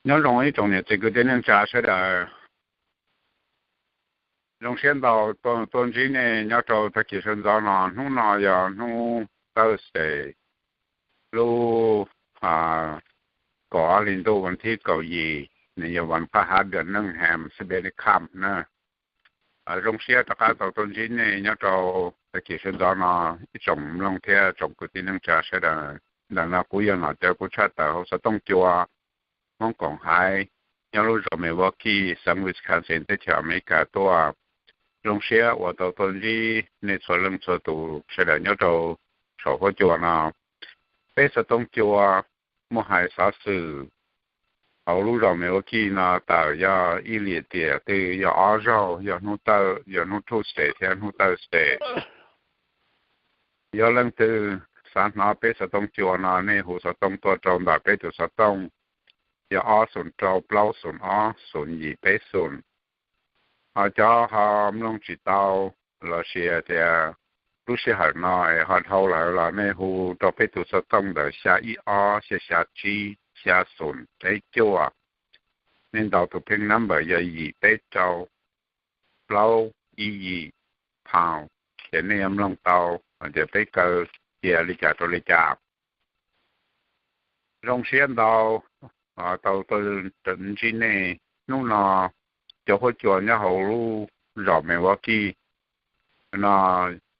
Nyob zoo ib tsoom niam txiv kwv tij neej tsa sawv daws, zoo siab ntau tuaj ntsib nej nyob rau tag kis sawv ntxov no. Hnub no yog hnub Thursday, lub kaum ob hli ntuj vas thib kaum yim, nws yog vas paj hab dua neej ham sib peb li kham na. Zoo siab rov qab tau tuaj ntsib nej nyob rau tag kis sawv ntxov no, ib tsoom mloog thiab tsoom kwv tij neej tsa sawv daws. Ntawm no kuv yog Nom Cawv, kuv tshaj tawm hauv xov tooj cua Hmoob Koom Haiv, nyob lub zos Milwaukee, xeev Wisconsin, teb chaws Amelikas tuaj. Zoo siab uas tau tuaj ntsib nej txhua leej txhua tus sawv daws nyob rau saum huab cua no. Peb xov tooj cua muaj hais xov xwm hauv lub zos Milwaukee no tawm yog ib lim tiam twg, yog ob zaug, yog hnub Thawj, yog hnub Tuesday thiab hnub Thursday. Yog leej twg xav hnov peb xov tooj cua no, nej hu xov tooj tuaj rau ntawm peb tus xov tooj, yog ob xoom rau plaub xoom ob xoom yim peb xoom. Ho cov ho mloog tsis tau los sis tias lub sij hawm no es ho dhau lawm los nej hu rau peb tus xov tooj ntawm xya ib ob xya xya tsib xya xoom peb cuaj. Nej ntaus tus pheej number yog yim peb rau plaub ib yim pound, ces nej yuav mloog tau hais tias peb kaw cia li cas rau li cas. Zoo siab ntau tau tuaj ntsib nej hnub no. Cov huab cua nyob hauv lub zos Milwaukee no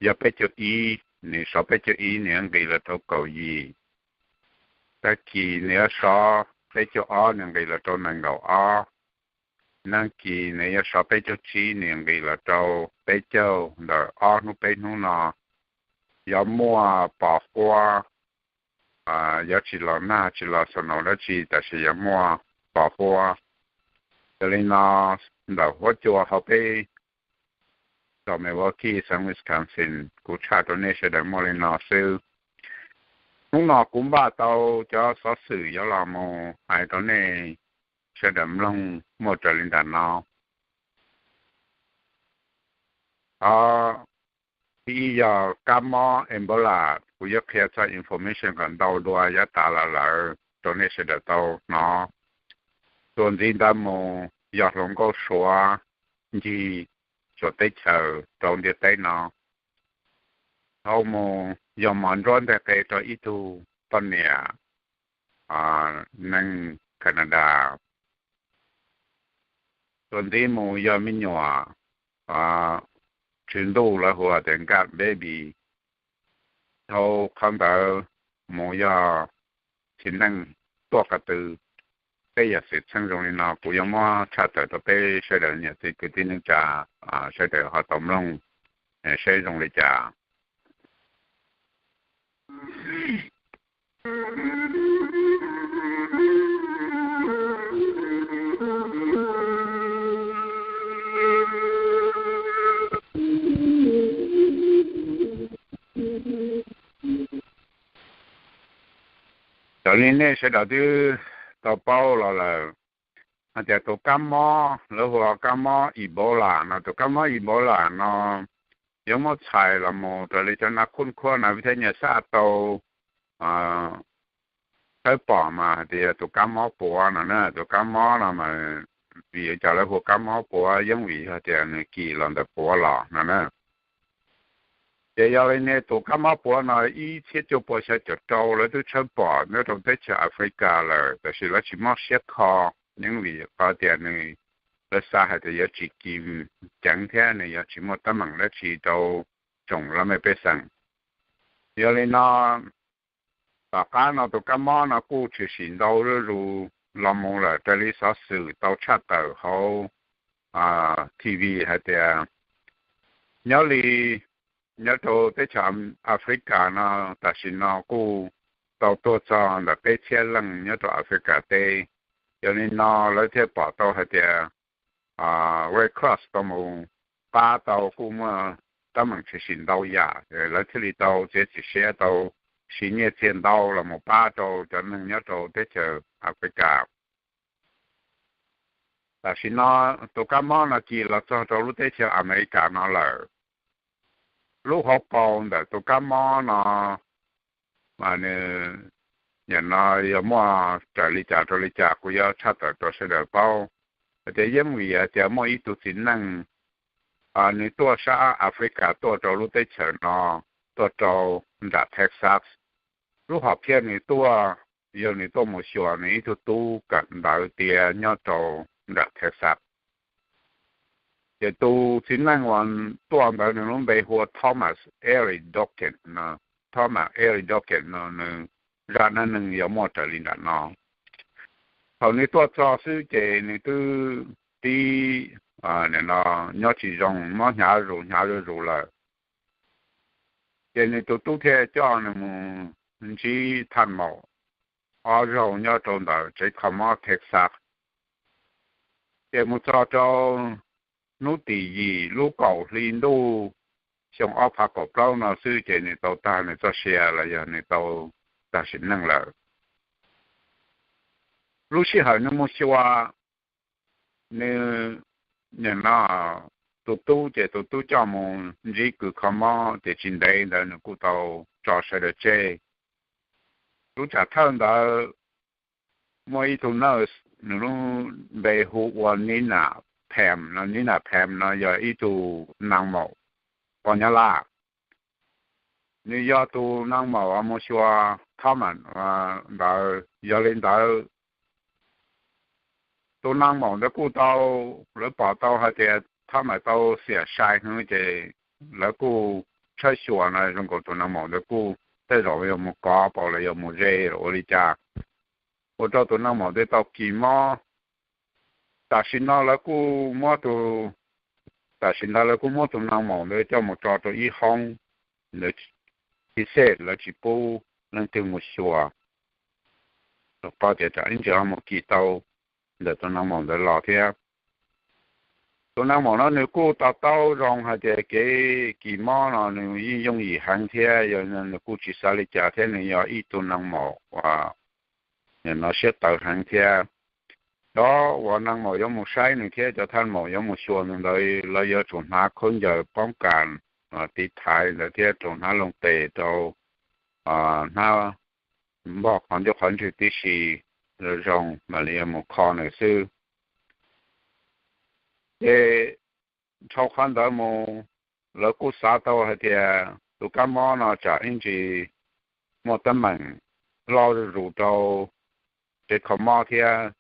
yog peb caug ib, nws xov peb caug ib nws nqis los rau kaum yim. Tag kis nws yuav xov peb caug ob nws nqis los rau nees nkaum ob. Nag kis nws yuav xov peb caug tsib nws nqis los rau peb caug. Ntawm ob hnub peb hnub no yuav muaj pos huab, yuav tsis los nag tsis los snow dab tsi, tab sis yuav muaj pos huab. Yog li no, ntawm huab cua hauv peb zos Milwaukee, xeev Wisconsin, kuv tshaj rau nej sawv daws muaj li no xwb. Hnub no kuv npaj tau cov xov xwm yuav los mus hais rau nej sawv daws mloog muaj raws li ntawm no. Qhov thib ib yog kab mob Ebola, kuv yuav qhia txog information kom ntau dua yav tas los lawm rau nej sawv daws tau hnov. Txuas ntxiv ntawd mus yog hluas nkauj Suav ncig Suav teb chaws rau ntiaj teb no. Dhau mus yog mos ntsuab nteg qe rau ib tug poj niam neeg Canada. Txuas ntxiv mus yog me nyuam tswv ntuj lawv hu tias nkaj baby. Dhau qhov ntawd mus yog txiv neej tuaj qhov twg. Peb yog xwm txheej zoo li no kuv yuav muab tshaj tawm rau peb sawv daws niam txiv kwv tij neej tsa sawv daws ho tau mloog saib zoo li cas. Raws li nej sawv daws twb tau paub los lawm hais tias tus kab mob lawv hu ua kab mob Ebola no, tus kab mob Ebola no yuav muab txhais los mus raws li cov nas khub khuab nas vib thab nyas xaj tau tshawb pom mas hais tias yog tus kab mob puav no na. Tus kab mob no mas vim li cas lawv hu ua kab mob puav? Yeej vim yog tias nws kis los ntawm puav los no na. Ces yog li ne tus kab mob puav no ib txhiab cuaj pua xya caum rau lawv twb tshawb pom nyob rau teb chaws Africa lawm, tab sis lawv tsis mob siab kho, yeej vim qhov tias nws, lawv xav hais tias yuav tsis kis ceev thiab nws yuav tsis muaj teeb meem dab tsi rau tsoom laj mej pej xeem. Yog li no, tom qab no tus kab mob no kuj tshwm sim ntau zuj zus los mus lawm raws li xov xwm tau tshaj tawm hauv T V hais tias nyob li nyob rau teb chaws Africa no tam sim no kuj tau tuag txog ntawm peb txhiab leej nyob rau Africa teb. Yog li no lawv thiaj pom tau hais tias Red Cross tau mus pab tau kuj muaj teeb meem tshwm sim ntau yam, lawv thiaj li tau txiav txim siab tau siv nyiaj txiag ntau los mus pab rau cov neeg nyob rau teb chaws Africa. Tam sim no tus kab mob no kis los txog rau lub teb chaws Amelikas no lawm. Lub hauv paus ntawm tus kab mob no mas nws nim no yog muaj raws li cas rau li cas, kuv yuav tshaj tawm rau sawv daws paub. Hais tias yeej vim hais tias muaj ib tug txiv neej, nws tuaj sab Africa tuaj rau lub teb chaws no, tuaj rau nram Texas. Lub hom phiaj nws tuaj yog nws tuaj mus xyuas nws ib tug tub kawm ntawv tiav nyob rau nram Texas. Ces tus txiv neej uas tuaj ntawd nws lub npe hu ua Thomas Eric Duncan no. Thomas Eric Duncan no nws zaj neej neeg yog muaj raws li nram no. Thaum nws tuaj txog xwb ces nws twb tib, nim no nyob tsis zoo, mob hnyav zus hnyav zuj zus lawm. Ces nws tus tub thiaj coj nws mus ntsib thaj maum ob zaug nyob rau ntawm tsev kho mob Texas. Ces mus txog rau hnub tim yim lub kaum hli ntuj xyoo ob phav kaum plaub no xwb ces nws tau tag nws txoj sia los yog nws tau tag sim neej lawm. Lub sij hawm nws mus xyuas nws, nim no tus tub ces tus tub coj mus ntsib kws kho mob ces tsis ntev ntawd nws kuj tau tso sawv daws tseg. Lub tsam thawj ntawd muaj ib tug nurse, nws lub npe hu ua Nina Pham no. Nina Pham no yog ib tug nais maum poj Nyab Laj. Nws yog tus nais maum uas mus xyuas Thomas ntawd. Yog li ntawd, tus nais maum ntawd kuj tau, lawv pom tau hais tias Thomas tau xiam sai heev ces lawv kuj tshawb xyuas no zoo nkaus tus nais maum ntawd kuj tej zaum yuav mus kov pam los yuav mus ze los ua li cas, ua rau tus nais maum ntawd tau kis mob. Tam sim no lawv kuj muab tus, tam sim ntawd lawv kuj muab tus nais maum ntawd coj mus tso rau ib hoob, lawv tsis xej, lawv tsis pub leej twg mus xyuas. Rau qhov tias tsam ib ntsis ho mus kis tau ntawm tus nais maum ntawd los thiab. Tus nais maum no nws kuj to taub zoo hais tias kev kis mob no nws yeej yooj yim heev thiab, yog nws kuj tsis xav li cas thiab, nws yog ib tug nais maum uas nim no siab tawv heev thiab. Cov uas nais maum yuav mus saib nws thiab cov thaj maum yuav mus xyuas nws ntawd lawv yuav tsum hnav khaub ncaws poob kas tiv thaiv ntawd thiab tsum hnav loo tes rau, hnav npog qhov ncauj qhov ntswg tib si zoo zoo mam li yuav mus kho nws xwb. Ces dhau qhov ntawd mus, lawv kuj xav tau hais tias tus kab mob no tsam ib ntsis muaj teeb meem loj zuj zus rau tsev kho mob thiab,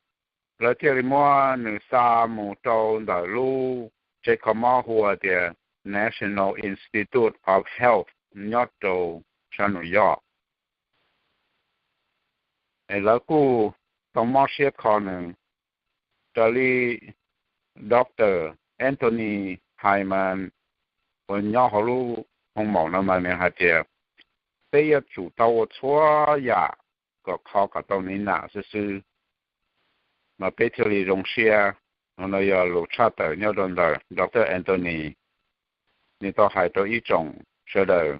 lawv thiaj li muab nws xa mus rau ntawm lub tsev kho mob hu ua tias National Institute of Health nyob rau sab New York. Es lawv kuj tau mob siab kho nws. Raws li Doctor Anthony Hyman uas nyob hauv lub hoo maum no mas nws hais tias peb yuav tsum tau ua txhua yam kom kho kom tau Nina xwb xwb mas peb thiaj li zoo siab. No yog lus tshaj tawm nyob rau ntawm Doctor Anthony, nws tau hais rau ib tsoom sawv daws.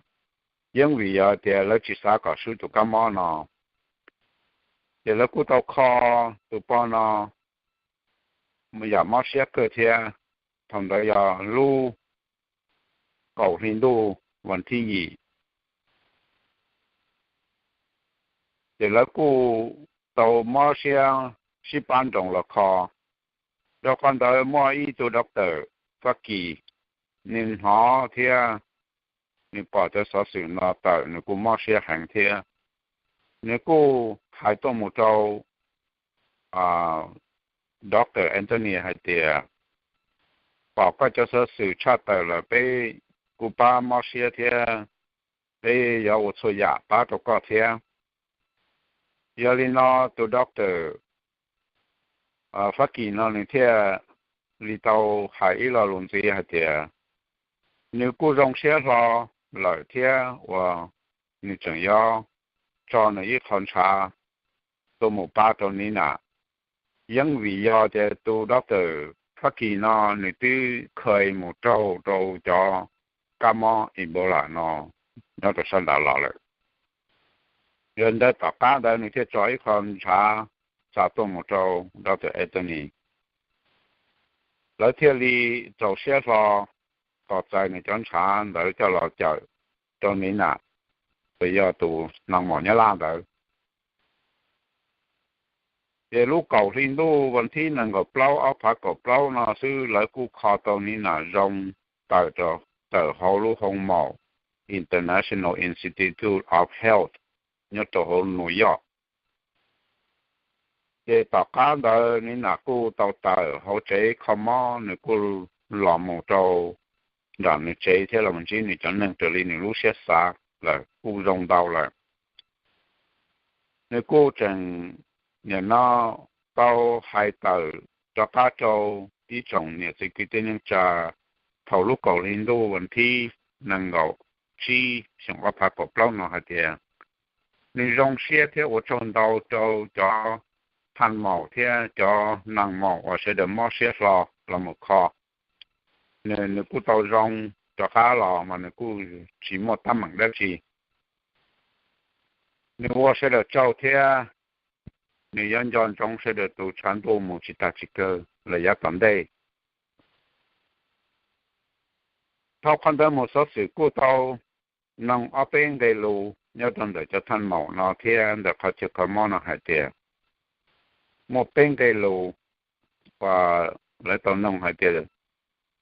Yeej vim yog tias lawv tsis xav kom swb tus kab mob no, ces lawv kuj tau kho tus pog no yam mob siab kawg thiab. Thaum ntawd yog lub kaum hli ntuj vas thib yim, ces lawv kuj tau mob siab sib pab nroos los kho. Rau qhov ntawd muaj ib tug doctor Fab Kis, nws hnov thiab nws pom cov xov xwm no tawm nws kuj mob siab heev thiab. Nws kuj hais tuaj mus rau Doctor Anthony hais tias, pom koj cov xov xwm tshaj tawm lawm peb kuj pab mob siab thiab, peb yuav ua txhua yam pab rau koj thiab. Yog li no tus doctor Fab Kis no nws thiaj li tau hais ib lo lus ntxiv hais tias, nws kuj zoo siab hlo lawm thiab uas nws tseem yuav tso nws ib qho ntshav tuaj mus pab rau Nina. Yeej vim yog tias tus doctor Fab Kis no nws twb kha mus raug rau cov kab mob Ebola no nyob rau sab nrad los lawm. Yog ntawd tom qab ntawd nws thiaj tso ib qho ntshav xa tuaj mus rau doctor Anthony. Lawv thiaj li txaus siab hlo tos txais nws cov ntshav ntawd coj los cawm rau Nina, uas yog tus nais maum Nyab Laj ntawd. Ces lub kaum hli ntuj vas thib nees nkaum plaub ob phav kaum plaub no xwb lawv kuj kho tau ni nas zoo tawm rau, tawm hauv lub hoo maum International Institute of Health nyob rau hauv New York. Ces tom qab ntawd ni nas kuj tau tawm hauv tsev kho mob, nws kuj los mus rau nram nws tsev thiab los ntsib nws cov neeg raws li nws lub siab xav lawm kuj zoo ntau lawm. Nws kuj tseem nim no tau hais tawm rov qab rau ib tsoom niam txiv kwv tij neej tsa thaum lub kaum hli ntuj vas thib nees nkaum tsib xyoo ob phav kaum plaub no hais tias nws zoo siab thiab ua tsaug ntau rau cov thaj maum thiab cov neeg maum uas sawv daws mob siab hlo los mus kho. Nws, nws kuj tau zoo rov qab los mas nws kuj tsis muaj teeb meem dab tsi. Nws ua sawv daws tsaug thiab nws yuav nco ntsoov sawv daws tus tshav ntuj mus tsis tag tsis kawg lawm yav tom ntej. Dhau qhov ntawd mus xov xwm kuj tau noog ob peb nqe lus nyob rau ntawm cov thaj maum no thiab ntawm qhov chaw kho mob no hais tias muaj peb nqe lus uas lawv tau noog hais tias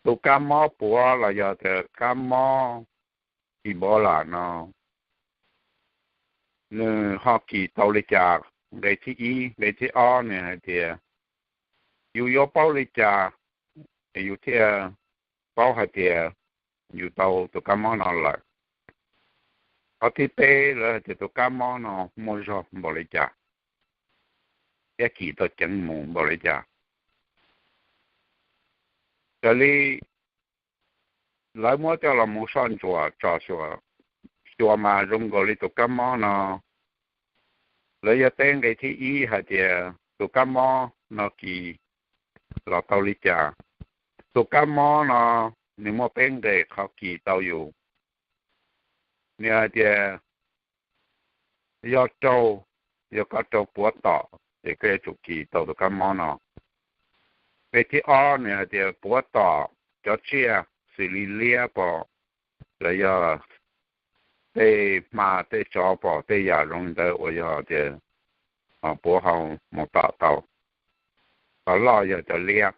tus kab mob puav los yog tias kab mob Ebola no nws ho kis tau li cas. Nqe thib ib, nqe thib ob nws hais tias yus yuav paub li cas yus thiaj paub hais tias yus tau tus kab mob no lawm. Qhov thib peb lawv hais tias tus kab mob no muaj zog npaum li cas thiab kis tau ceev mus npaum li cas. Raws li lawv muab coj los mus soj ntsuam tso xyuas, xyuas mas zoo nkaus li tus kab mob no, lawv yuav teb nqe thib ib hais tias tus kab mob no kis los tau li cas. Tus kab mob no nws muaj peb nqe qhov kis tau yus. Nws hais tias yog raug, yog koj raug puav tom ces koj yuav tsum kis tau tus kab mob no. Nqe thib ob nws hais tias puav tom cov tsiaj xws li liab pom, los yog tej hma tej tsov pom tej yam zoo li ntawd uas yog tias puav hau mus tom tau. Qhov loj yog cov liab.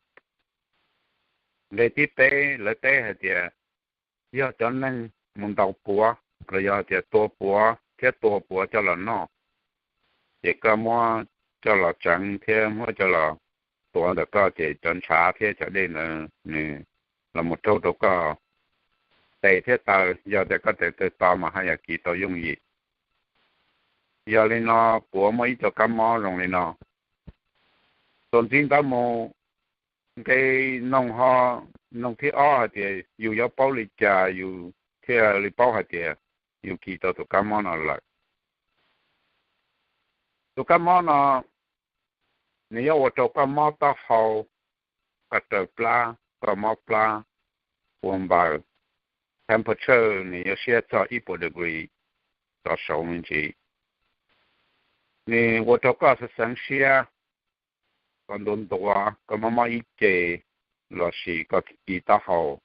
Nqe thib peb lawv teb hais tias yog cov neeg mus ntaus puav los yog tias tua puav thiab tua puav coj los noj, ces koj muab coj los tseev thiab muab coj los tuav ntawm koj ces cov ntshav thiab cov dej ntawd nws los mus raug rau koj tes thiab taw, yog tias koj tes taw to mas haj yam kis tau yooj yim. Yog li no puav muaj ib co kab mob zoo li no. Txuas ntxiv ntawd mus, nqe noog ho, noog thib ob hais tias yus yuav paub li cas yus thiaj li paub hais tias yus kis tau tus kab mob no lawm. Tus kab mob no nws yuav ua rau koj mob taub hau, koj raws plab, koj mob plab, ua npaws, temperature nws yuav siab txog ib puas degree rov saud me ntsis. Nws ua rau koj xeev xeev siab, koj ntuav ntuav, koj mob mob ib ce, los sis koj kis taub hau.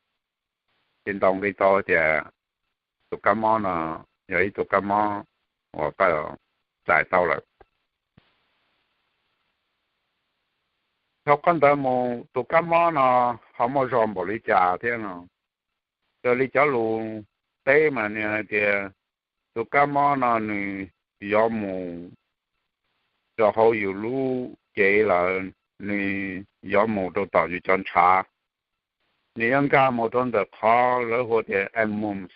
Ces ntaus nqi tau tias tus kab mob no yog ib tug kab mob uas koj txais tau lawm. Dhau qhov ntawd mus tus kab mob no ho muaj zog npaum li cas thiab no? Raws li cov lus teb mas nws hais tias tus kab mob no nws yuav mus rau hauv yus lub cev lawm, nws yuav mus rau tom yus cov ntshav. Nws yuav nkag mus rau ntawm qhov lawv hu tias immune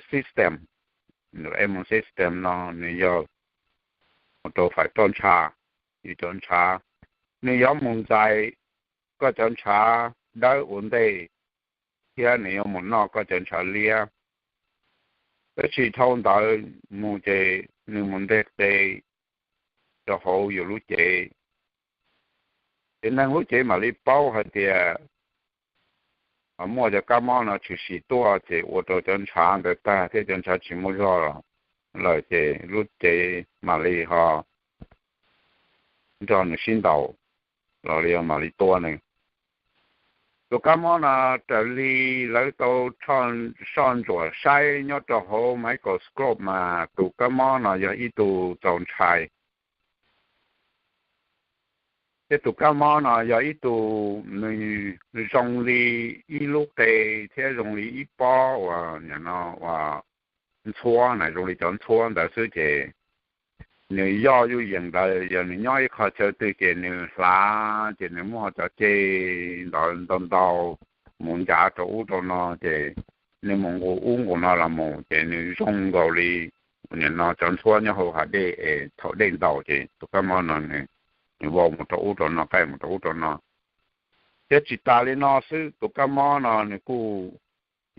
system. Immune system no nws yog mus rau fais roj ntsha, yus cov ntshav. Nws yuav mus ntxais koj cov ntshav dawb ua ntej, thiab nws yuav mus noj koj cov ntshav liab. Tab sis dhau ntawd mus ces nws mus nteg qe rau hauv yus lub cev. Ces neeg lub cev mam li paub hais tias muaj cov kab mob no tshwm sim tuaj ces ua rau cov ntshav ntawd tag thiab cov ntshav tsis muaj zog lawm ces lub cev mam li ho nrog nws sib ntaus los li mam li tua nws. Tus kab mob no raws li lawv tau soj ntsuam saib nyob rau hauv microscope mas tus kab mob no yog ib tug txaus ntshai. Ces tus kab mob no yog ib tug, nws zoo li ib lub qe thiab zoo li ib pob uas nim no uas ntxhuab na, zoo li cov ntxhuab ntawd xwb ces nws yoj yuj yees ntawd, yog nws nyob ib qho chaw twg ces nws hlav ces nws muaj cov ceg ntawd ntau ntau mus ncav rau ub rau no ces nws mus nqus ub nqus no los mus ces nws zoo nkaus li nim no cov ntxhuab nyob hauv hav dej es thaum dej ntaus ces tus kab mob no nws vau mus rau ub rau no, qaij mus rau ub rau no. Thiab tsis tas li no xwb, tus kab mob no nws kuj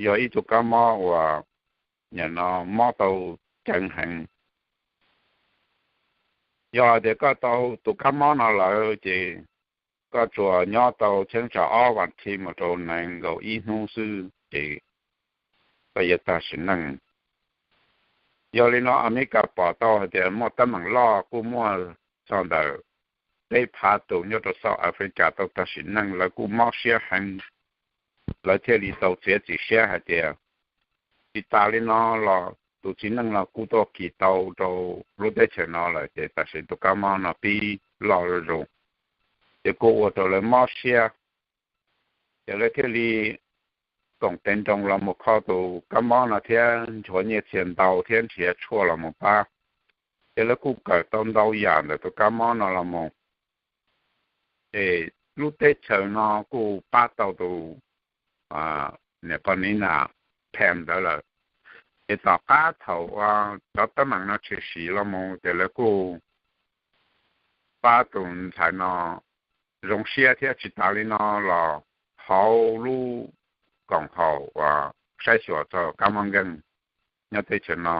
yog ib tug kab mob uas nim no mob tau ceev heev. Yog tias koj tau tus kab mob no lawm ces koj tsuas nyob tau cheeb tsam ob vas thiv mus rau nees nkaum ib hnub xwb ces koj yuav tag sim neej. Yog li no Amelikas pom tau hais tias muaj teeb meem loj kuj muaj txog ntawm peb phav tus nyob rau South Africa tau tag sim neej, lawv kuj mob siab heev, lawv thiaj li tau txiav txim siab hais tias tsis tas li no los tus txiv neej no kuj tuaj kis tau rau lub teb chaws no lawm ces tam sim tus kab mob no pib loj zuj zus, ces kuj ua rau lawv mob siab. Ces lawv thiaj li koom tes nroos los mus kho tus kab mob no thiab nchuav nyiaj txiag ntau thiab nrhiav tshuaj los mus pab. Ces lawv kuj kawm tau ntau yam ntawm tus kab mob no los mus. Ces lub teb chaws no kuj pab tau tus niam poj niam na, Pam ntawd lawm. Ces tom qab thaum cov teeb meem no tshwm sim los mus ces lawv kuj pab tus ntxhais no zoo siab thiab tsis tas li no los hauv lub koom haum uas saib xyuas txog kab mob nkeeg nyob teb chaws no,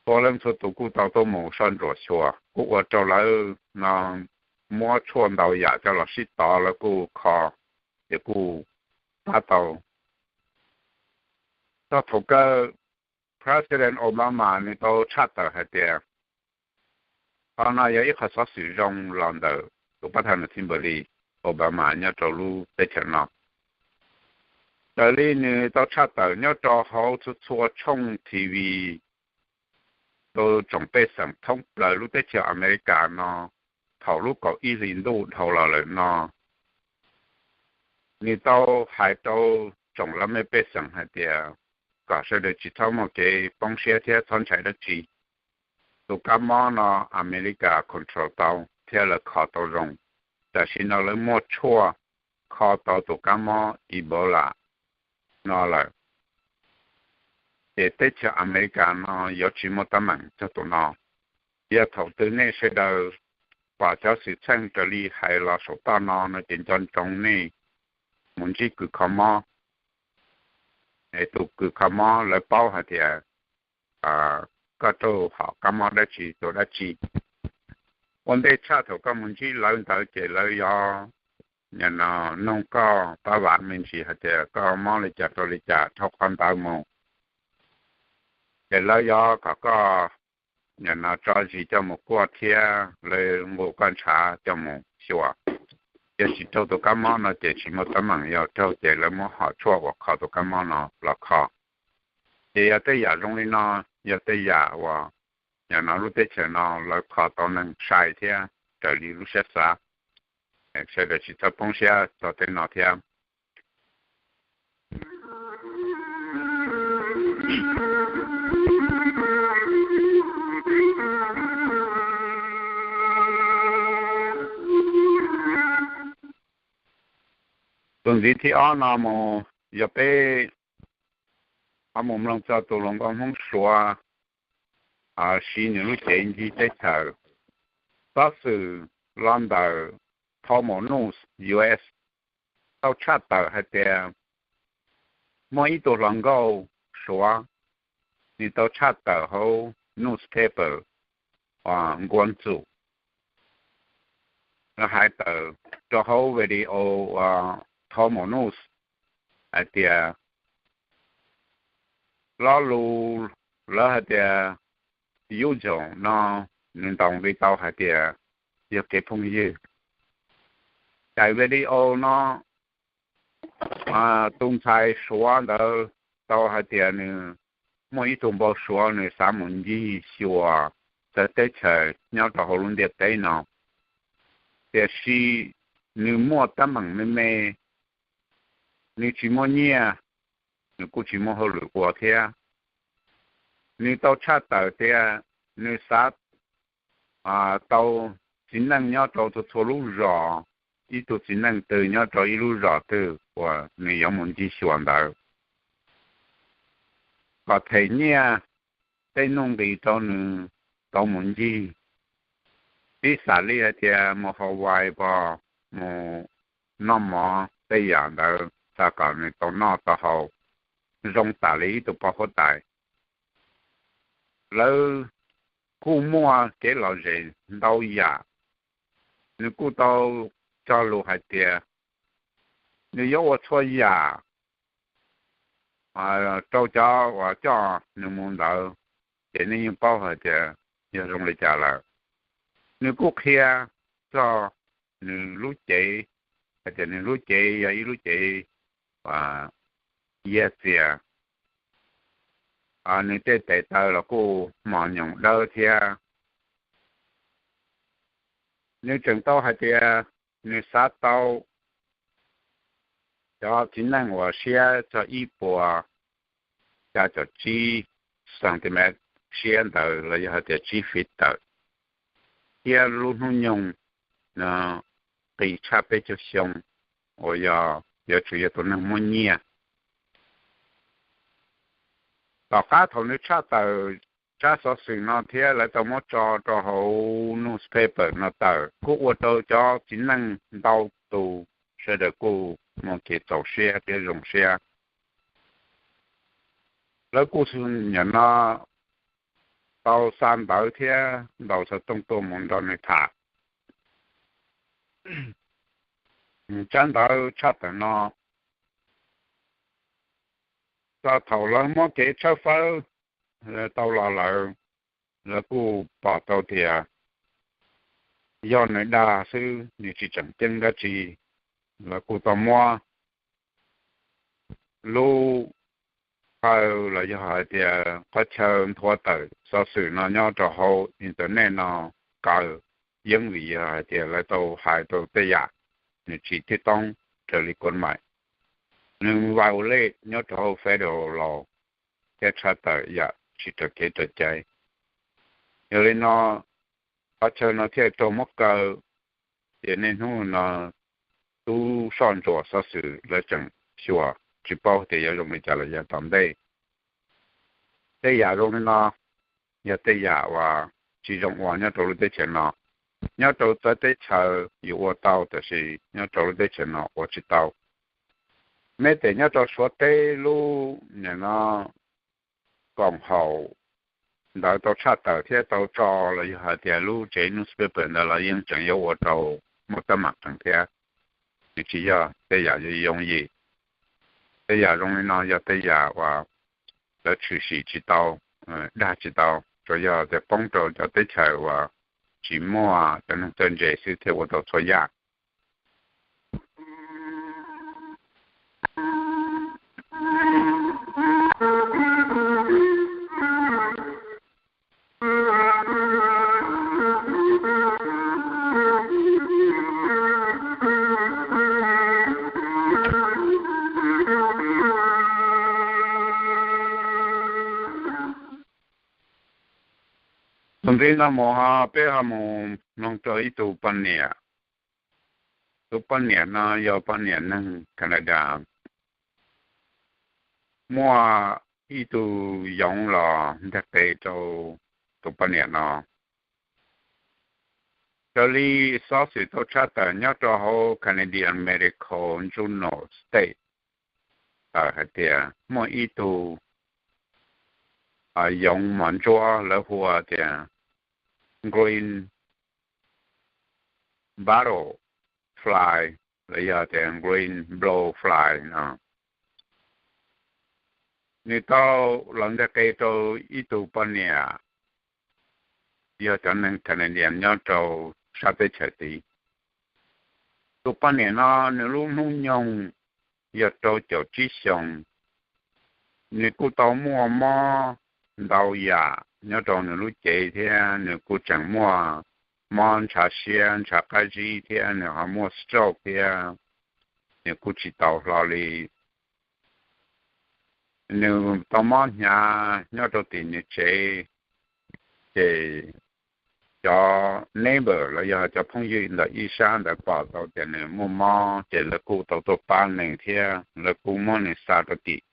txhua leej txhua tus kuj tau tuaj mus soj ntsuam xyuas, kuj ua rau lawv no muab tshuaj ntau yam coj los sib tov lawv kuj kho, ces kuj pab tau. Txog thaum kawg President Obama nws tau tshaj tawm hais tias qhov no yog ib qho xov xwm zoo los ntawm tus pab thawj no Kimberly Obama nyob rau lub teb chaws no. Raws li nws tau tshaj tawm nyob rau hauv txhua txhua tshooj T V rau tsoom pej xeem thoob plaws lub teb chaws Amelikas no thaum lub kaum ib hlis ntuj dhau los lawm no, nws tau hais rau tsoom laj mej pej xeem hais tias kom sawv daws tsis txhob muaj kev poob siab thiab txhob ntshai dab tsi. Tus kab mob no Amelikas control tau thiab lawv kho tau zoo. Tam sim no lawv muaj tshuaj kho tau tus kab mob Ebola no lawm. Ces teb chaws Amelikas no yuav tsis muaj teeb meem txog tus no. Yog thaum twg nej sawv daws pom cov xwm txheej raws li hais los saum toj no no ces nco ntsoov nej mus ntsib kws kho mob. Es tus kws kho mob lawv paub hais tias koj raug hom kab mob dab tsi tus dab tsi. Ua ntej tshaj thaum koj mus ntsib lawv ntawd ces lawv yuav nug koj pab vam me ntsis hais tias koj mob li cas rau li cas dhau qhov ntawd mus. Ces lawv yuav kom koj tso zis coj mus kuaj thiab lawv nqus koj ntshav coj mus xyuas. Yog tsis raug tus kab mob no ces tsis muaj teeb meem, yog raug ces lawv muab hom tshuaj uas kho tus kab mob no los kho. Ces yog tej yam zoo li no, yog tej yam uas nim no lub teb chaws no lawv kho tau neeg sai thiab raws li lub siab xav. Sawv daws tsis txhob poob siab txog tej no thiab. Tus ntxiv thib ob no mus yog peb ho mus mloog txog tus hluas nkauj Hmoob Suav siv nws lub cev ncig teb chaws. Xov xwm los ntawm Tommo News U S tau tshaj tawm hais tias muaj ib tug hluas nkauj Suav, nws tau tshaj tawm hauv newspaper Nkuas Ntxum, hais tawm rau hauv video Tommo News hais tias lo lus lawv hais tias yub ncoom no nws ntaus nqi tau hais tias yog kev phooj ywg. Daim video no tus ntxhais Suav ntawd tau hais tias nws muaj ib tug npau suav nws xav mus ncig xyuas txawv teb chaws nyob rau hauv lub ntiaj teb no. Tiam sis nws muaj teeb meem me me, nws tsis muaj nyiaj, nws kuj tsis muaj hauj lwm ua thiab. Nws tau tshaj tawm tias nws xav tau txiv neej nyob rau txhua txhua lub zos, ib tug txiv neej twg nyob rau ib lub zos twg uas nws yuav mus ncig xyuas ntawd, kom them nyiaj tej nuj nqis rau nws tau mus ncig. Pib xam li hais tias mus Hawaii pos, mus noj mov tej yam ntawd xav kom nws tau noj tau haus zoo tam li ib tug poj huab tais. Lawv kuj muaj kev lom zem ntau yam. Nws kuj tau cog lus hais tias nws yuav ua txhua yam rau cov uas coj nws mus ntawd, ces nej yeej paub hais tias yog zoo li cas lawm. Nws kuj qhia txog nws lub cev hais tias nws lub cev yog ib lub cev yiag txias, nws tej tes taw los kuj mos nyoos dawb thiab. Nws tseem tau hais tias nws xav tau cov txiv neej uas siab txog ib puas xya caum tsib centimeter siab ntawd los yog hais tias tsib feet tawm, thiab lub hnub nyoog no qis tshaj peb caug xyoo, uas yog yuav tsum yog tus neeg muaj nyiaj. Tom qab thaum nws tshaj tawm tsab xov xwm no thiab lawv tau muab tso rau hauv newspaper no tawm, kuj ua rau cov txiv neej ntau tus sawv daws kuj muaj kev txaus siab thiab zoo siab. Lawv kuj nim no tau xa ntawv thiab ntaus xov tooj tuaj mus nrog nws tham. Tsab ntawv tshaj tawm no, txog thaum lawv muab kev tshawb fawb tau los lawm, lawv kuj pom tau tias yog nws dag xwb, nws tsis tseem ceeb dab tsi. Lawv kuj tau muab lub qhawv los yog hais tias qhov chaw nthuav tawm xov xwm no nyob rau hauv internet no kaw yeeb vim yog hais tias lawv tau hais rau tej yam nws tsis thib toob raws li kuv maim. Nws violate nyob rau hauv federal law thiab tshaj tawm yam tsis raws kev raws cai. Yog li no qhov chaw no thiaj raug muab kaw, ces niaj hnub no tub soj ntsuam xov xwm lawv tseem xyuas tsis paub tias yuav zoo li cas los yav tom ntej. Tej yam zoo li no yog tej yam uas tsis zoo ua nyob rau lub teb chaws no. Nyob rau txawv teb chaws yuav ua tau, tab sis nyob rau lub teb chaws no ua tsis tau. Meb tes nyob rau Suav teb lub nim no koom haum ntawd tau tshaj tawm thiab tau tso los yog hais tias lub tsev newspaper ntawd los yeej tseem yuav ua rau muaj teeb meem qees thiab. Nws tsis yog tej yam yuav yooj yim. Tej yam zoo li no yog tej yam uas lawv tshwm sim tsis tau, dag tsis tau, tsuas yog tias poob rau cov teb chaws uas tsis muaj cov neeg txawj ntse xwb thiaj ua tau txhua yam. Txuas ntxiv no mus ho peb ho mus mloog rau ib tug poj niam. Tus poj niam no yog poj niam neeg Canada. Muaj ib tug yoov los nteg qe rau tus poj niam no. Raws li xov xwm tau tshaj tawm nyob rau hauv Canadian Medical Journal State tawm hais tias muaj ib tug yoov mos ntsuab lawv hu tias green bottle fly los yog tias green blow fly no, nws tau los nteg qe rau ib tug poj niam yog cov neeg Canadian nyob rau sab teb chaws tid. Tus poj niam no nws lub hnub nyoog yog rau caum tsib xyoos. Nws kuj tau muaj mob ntau yam nyob rau nws lub cev thiab nws kuj tseem muaj mob ntshav siab ntshav qab zib thiab nws ho muaj stroke thiab, nws kuj tsis tau hlo li. Nws tau mob hnyav nyob rau tim nws tsev, ces cov neighbor los yog cov phooj ywg ntawm ib sab ntawd pom tau tias nws muaj mob ces lawv kuj tau tuaj pab nws thiab lawv kuj muab nws xa rau tim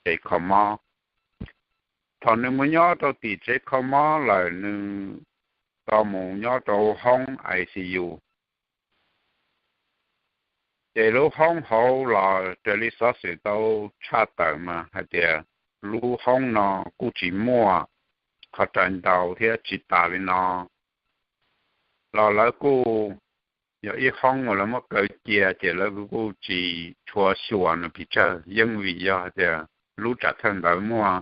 tsev kho mob. Thaum nws mus nyob rau tim tsev kho mob lawm nws tau mus nyob rau hoob I C U. Ces lub hoob hauv los raws li xov xwm tau tshaj tawm mas hais tias lub hoob no kuj tsis muaj qhov rais ntau thiab tsis tas li no los lawv kuj yog ib hoob uas lawv muab kaw cia ces lawv kuj tsis tshua xyuas nws pes tsawg yeej vim yog tias lub tsam thawj ntawd muaj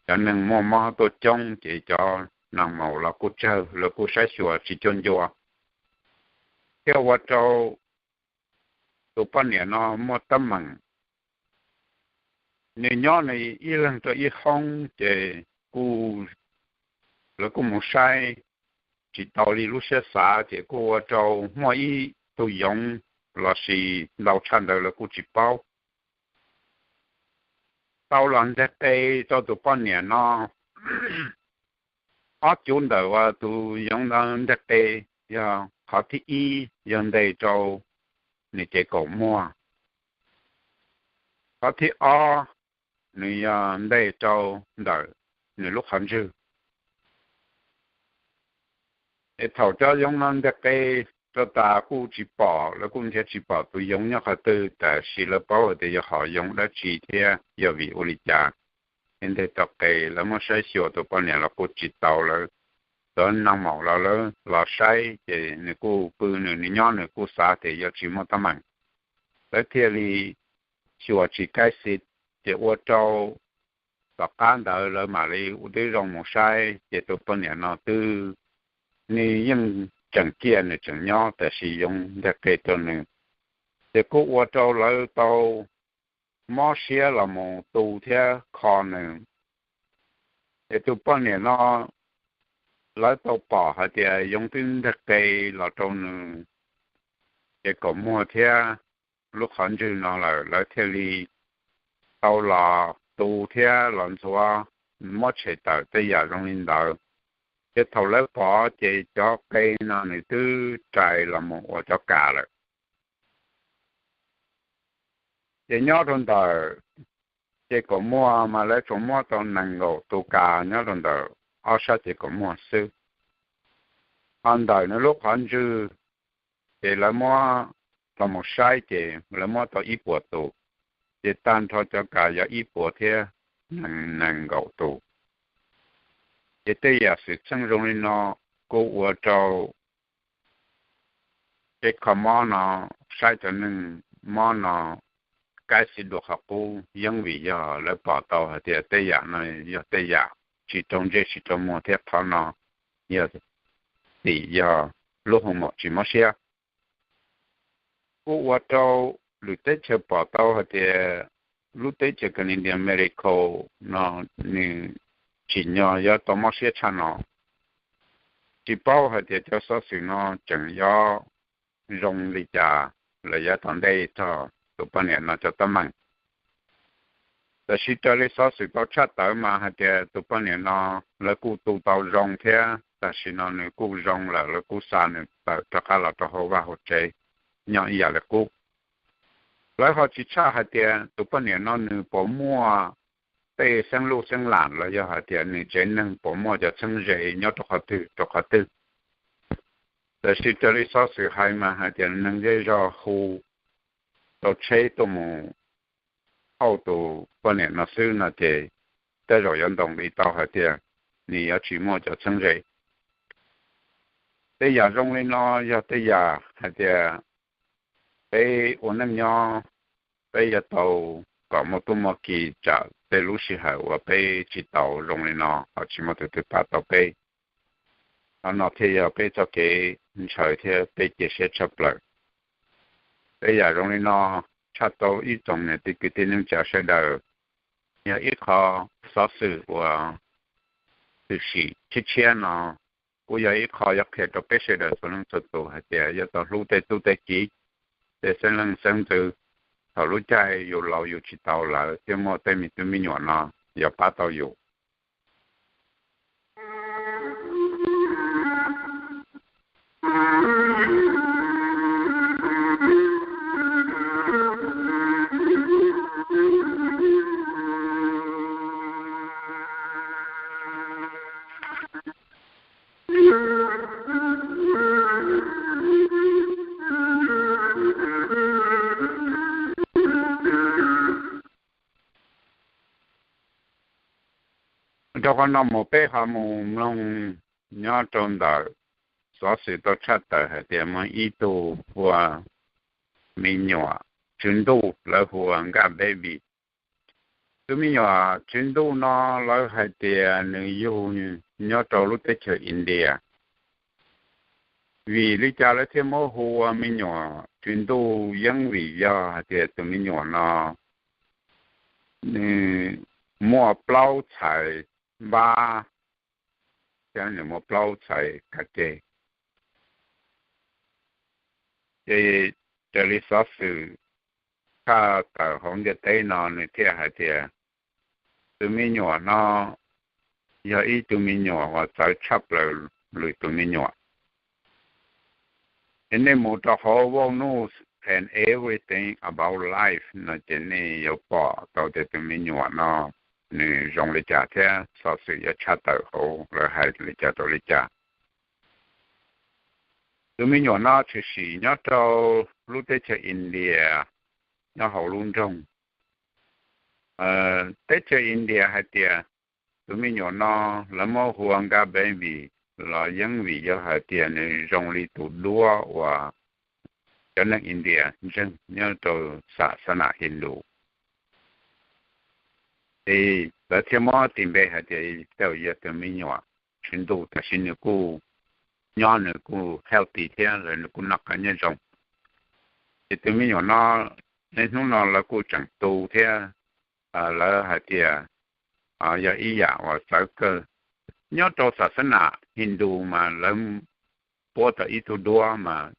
cov neeg muaj mob tuaj coob ces cov nag maum los kuj tsawg lawv kuj saib xyuas tsis cuag ncua thiab ua rau tus poj niam no muaj teeb meem. Nws nyob nws ib leeg rau ib hoob ces kuj, lawv kuj mus saib tsis tau li lub siab xav ces kuj ua rau muaj ib tug yoov los sis ntau tshaj ntawd lawv kuj tsis paub tau los nteg qe rau tus poj niam no. Ob cuv ntawm uas tus yoov ntawd nteg qe yog qhov thib ib yog nteg rau nws cev kaum muag, qhov thib ob nws yog nteg rau ntawm nws lub qhov ntswg. Es thaum cov yoov no nteg qe rau tas kuj tsis pom, lawv kuj nrhiav tsis pom tus yoov nyob qhov twg, tab sis lawv paub hais tias yog hom yoov dab tsi thiab yog vim ua li cas. Nteg tau qe lawv muab saib xyuas tus poj niam los kuj tsis tau, lawv txawm nag maum los lawv los saib ces nws kuj pw nws, nws nyob nws kuj xav tias yuav tsis muaj teeb meem, lawv thiaj li xyuas tsis kaib xi, ces ua rau tom qab ntawd lawv mam li ua tib zoo mus saib ces tus poj niam no twb, nws yeej tseem ciaj nws tseem nyob tab sis yoov nteg qe rau nws, ces kuj ua rau lawv tau mob siab los mus tu thiab kho nws. Ces tus poj niam no lawv tau pom hais tias yoov twb nteg qe los rau nws cev kaum muag thiab lub qhov ntswg no lawm lawv thiaj li tau los tu thiab los ntxuav, muab tshem tawm tej yam zoo li ntawd. Ces thaum lawv pom ces cov qe no nws twb rais los mus ua cov kas lawm. Ces nyob rau ntawm cev kaum muag mas lawv tsuas muab tau nees nkaum tus kas nyob rau ntawm ob sab cev kaum muag xwb. Ho ntawm nws lub qhov ntswg ces lawv muab los mus saib ces lawv muab tau ib puas tus, ces tag nrho cov kas yog ib puas thiab nees nkaum tus. Ces tej yam xwm txheej zoo li no kuj ua rau tej kho mob no saib cov neeg mob no kaib xi dua qhov qub yeej vim yog lawv pom tau hais tias tej yam no yog tej yam tsis rau ntsej tsis rau muag thiab qhov no yog tim yog lub hoo mom tsis mob siab. Kuj ua rau lwm teb chaws pom tau hais tias lub teb chaws Canadian Medical no nws tsim nyog yuav tau mob siab tshaj no. Tsis paub hais tias cov xov xwm no tseem yuav zoo li cas los yav tom ntej txog tus poj niam no cov teeb meem. Tab sis raws li xov xwm tau tshaj tawm mas hais tias tus poj niam no lawv kuj tu tau zoo thiab tam sim no nws kuj zoo lawm, lawv kuj xa nws tawm rov qab los rau hauv vaj hauv tsev nyob ib yam li qub. Lawv ho tsis tshaj hais tias tus poj niam no nws puas muaj tej xeeb luj xeeb lam los yog hais tias nws tsev neeg puas muaj cov txheeb ze nyob rau qhov twg rau qhov twg. Tab sis raws li xov xwm hais mas hais tias neeg zej zog hu tau tsheb tuaj mus thauj tus poj niam no xwb no ces tej zaum yuav ntoos li tau hais tias nws yuav tsis muaj cov txheeb ze. Tej yam zoo li no yog tej yam hais tias peb ua neej nyob, peb yuav tau kom muaj tub muaj ki tsam tej lub sij hawm uas peb tsis tau zoo li no ho tsis muaj tus twg pab tau peb. Qhov no thiaj yog peb txoj kev ntshaw thiab peb cia siab tshaj plaws. Tej yam zoo li no tshaj tau ib tsoom niam txiv kwv tij neej tsa sawv daws, yog ib qho xov xwm uas tshwm sim tshiab tshiab no kuj yog ib qho yuav qhia rau peb sawv daws txhua leej txhua tus hais tias yuav tau hlub tej tub tej kiv, tej xeeb leej xeeb ntxwv. Thaum lub caij yus laus yus tsis tau lawm thiaj muaj tej me tub me nyuam no yuav pab tau yus. Rau qhov no mus peb ho mus mloog nyob rau ntawm xov xwm tau tshaj tawm hais tias muaj ib tug hu ua me nyuam tswv ntuj, lawv hu ua Nkaj Baby. Tus me nyuam tswv ntuj no lawv hais tias nws yug nyob rau lub teb chaws India. Vim li cas lawv thiaj muab hu ua me nyuam tswv ntuj? Yeeb vim yog hais tias tus me nyuam no nws muaj plaub txhais npab, thiab nws muaj plaub txhais kav ceg. Ces raws li xov xwm tshaj tawm hauv ntiaj teb no nws thiaj hais tias tus me nyuam no yog ib tug me nyuam uas txawv tshaj plaws lwm tus me nyuam. Ces nej mus rau hauv Vaus News and Everything About Life no ces nej yuav pom tau tias tus me nyuam no nws zoo li cas thiab xov xwm yuav tshaj tawm hauv lawv hais li cas rau li cas. Tus me nyuam no tshwm sim nyob rau lub teb chaws India, nyob hauv lub nroog. Teb chaws India hais tias tus me nyuam no lawv muab hu ua Nkaj Baby los yeeb vim yog hais tias nws zoo li tus duab uas cov neeg India ntseeg nyob rau xas xab nam Hindu. Ces lawv thiaj muab tis npe hais tias tej zaum yog tus me nyuam tswv ntuj, tab sis nws kuj nyob nws kuj healthy thiab los nws kuj noj qab nyob zoo. Ces tus me nyuam no niaj hnub no lawv kuj tseem tu thiab, lawv hais tias yog ib yam uas txawv kawg. Nyob rau xas xab nam Hindu mas lawv puab tau ib tug duab mas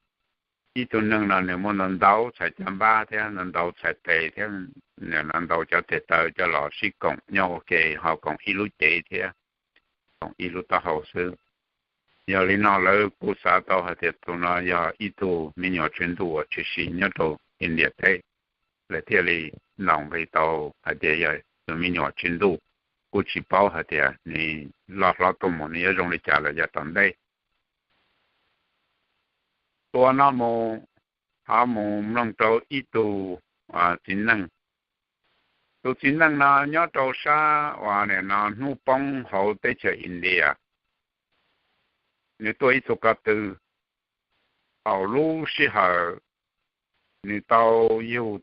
ib tug neeg no nws muaj ntau ntau txhais caj npab thiab ntau ntau txhais tes thiab ntau ntau cov tes taw coj los sib koom nyob ua ke ho koom ib lub cev thiab koom ib lub taub hau xwb. Yog li no lawv kuj xav tau hais tias tus no yog ib tug me nyuam tswv ntuj uas tshwm sim nyob rau India teb, lawv thiaj li ntaus nqi tau hais tias yog tus me nyuam tswv ntuj, kuj tsis paub hais tias nws loj hlob tuaj mus nws yuav zoo li cas lawm yav tom ntej. Tus no mus, ho mus mloog rau ib tug txiv neej. Tus txiv neej no nyob rau sab uas nim no hnub poob hauv teb chaws India. Nws tuaj ib tug ko tw, thaum lub sij hawm nws tau yug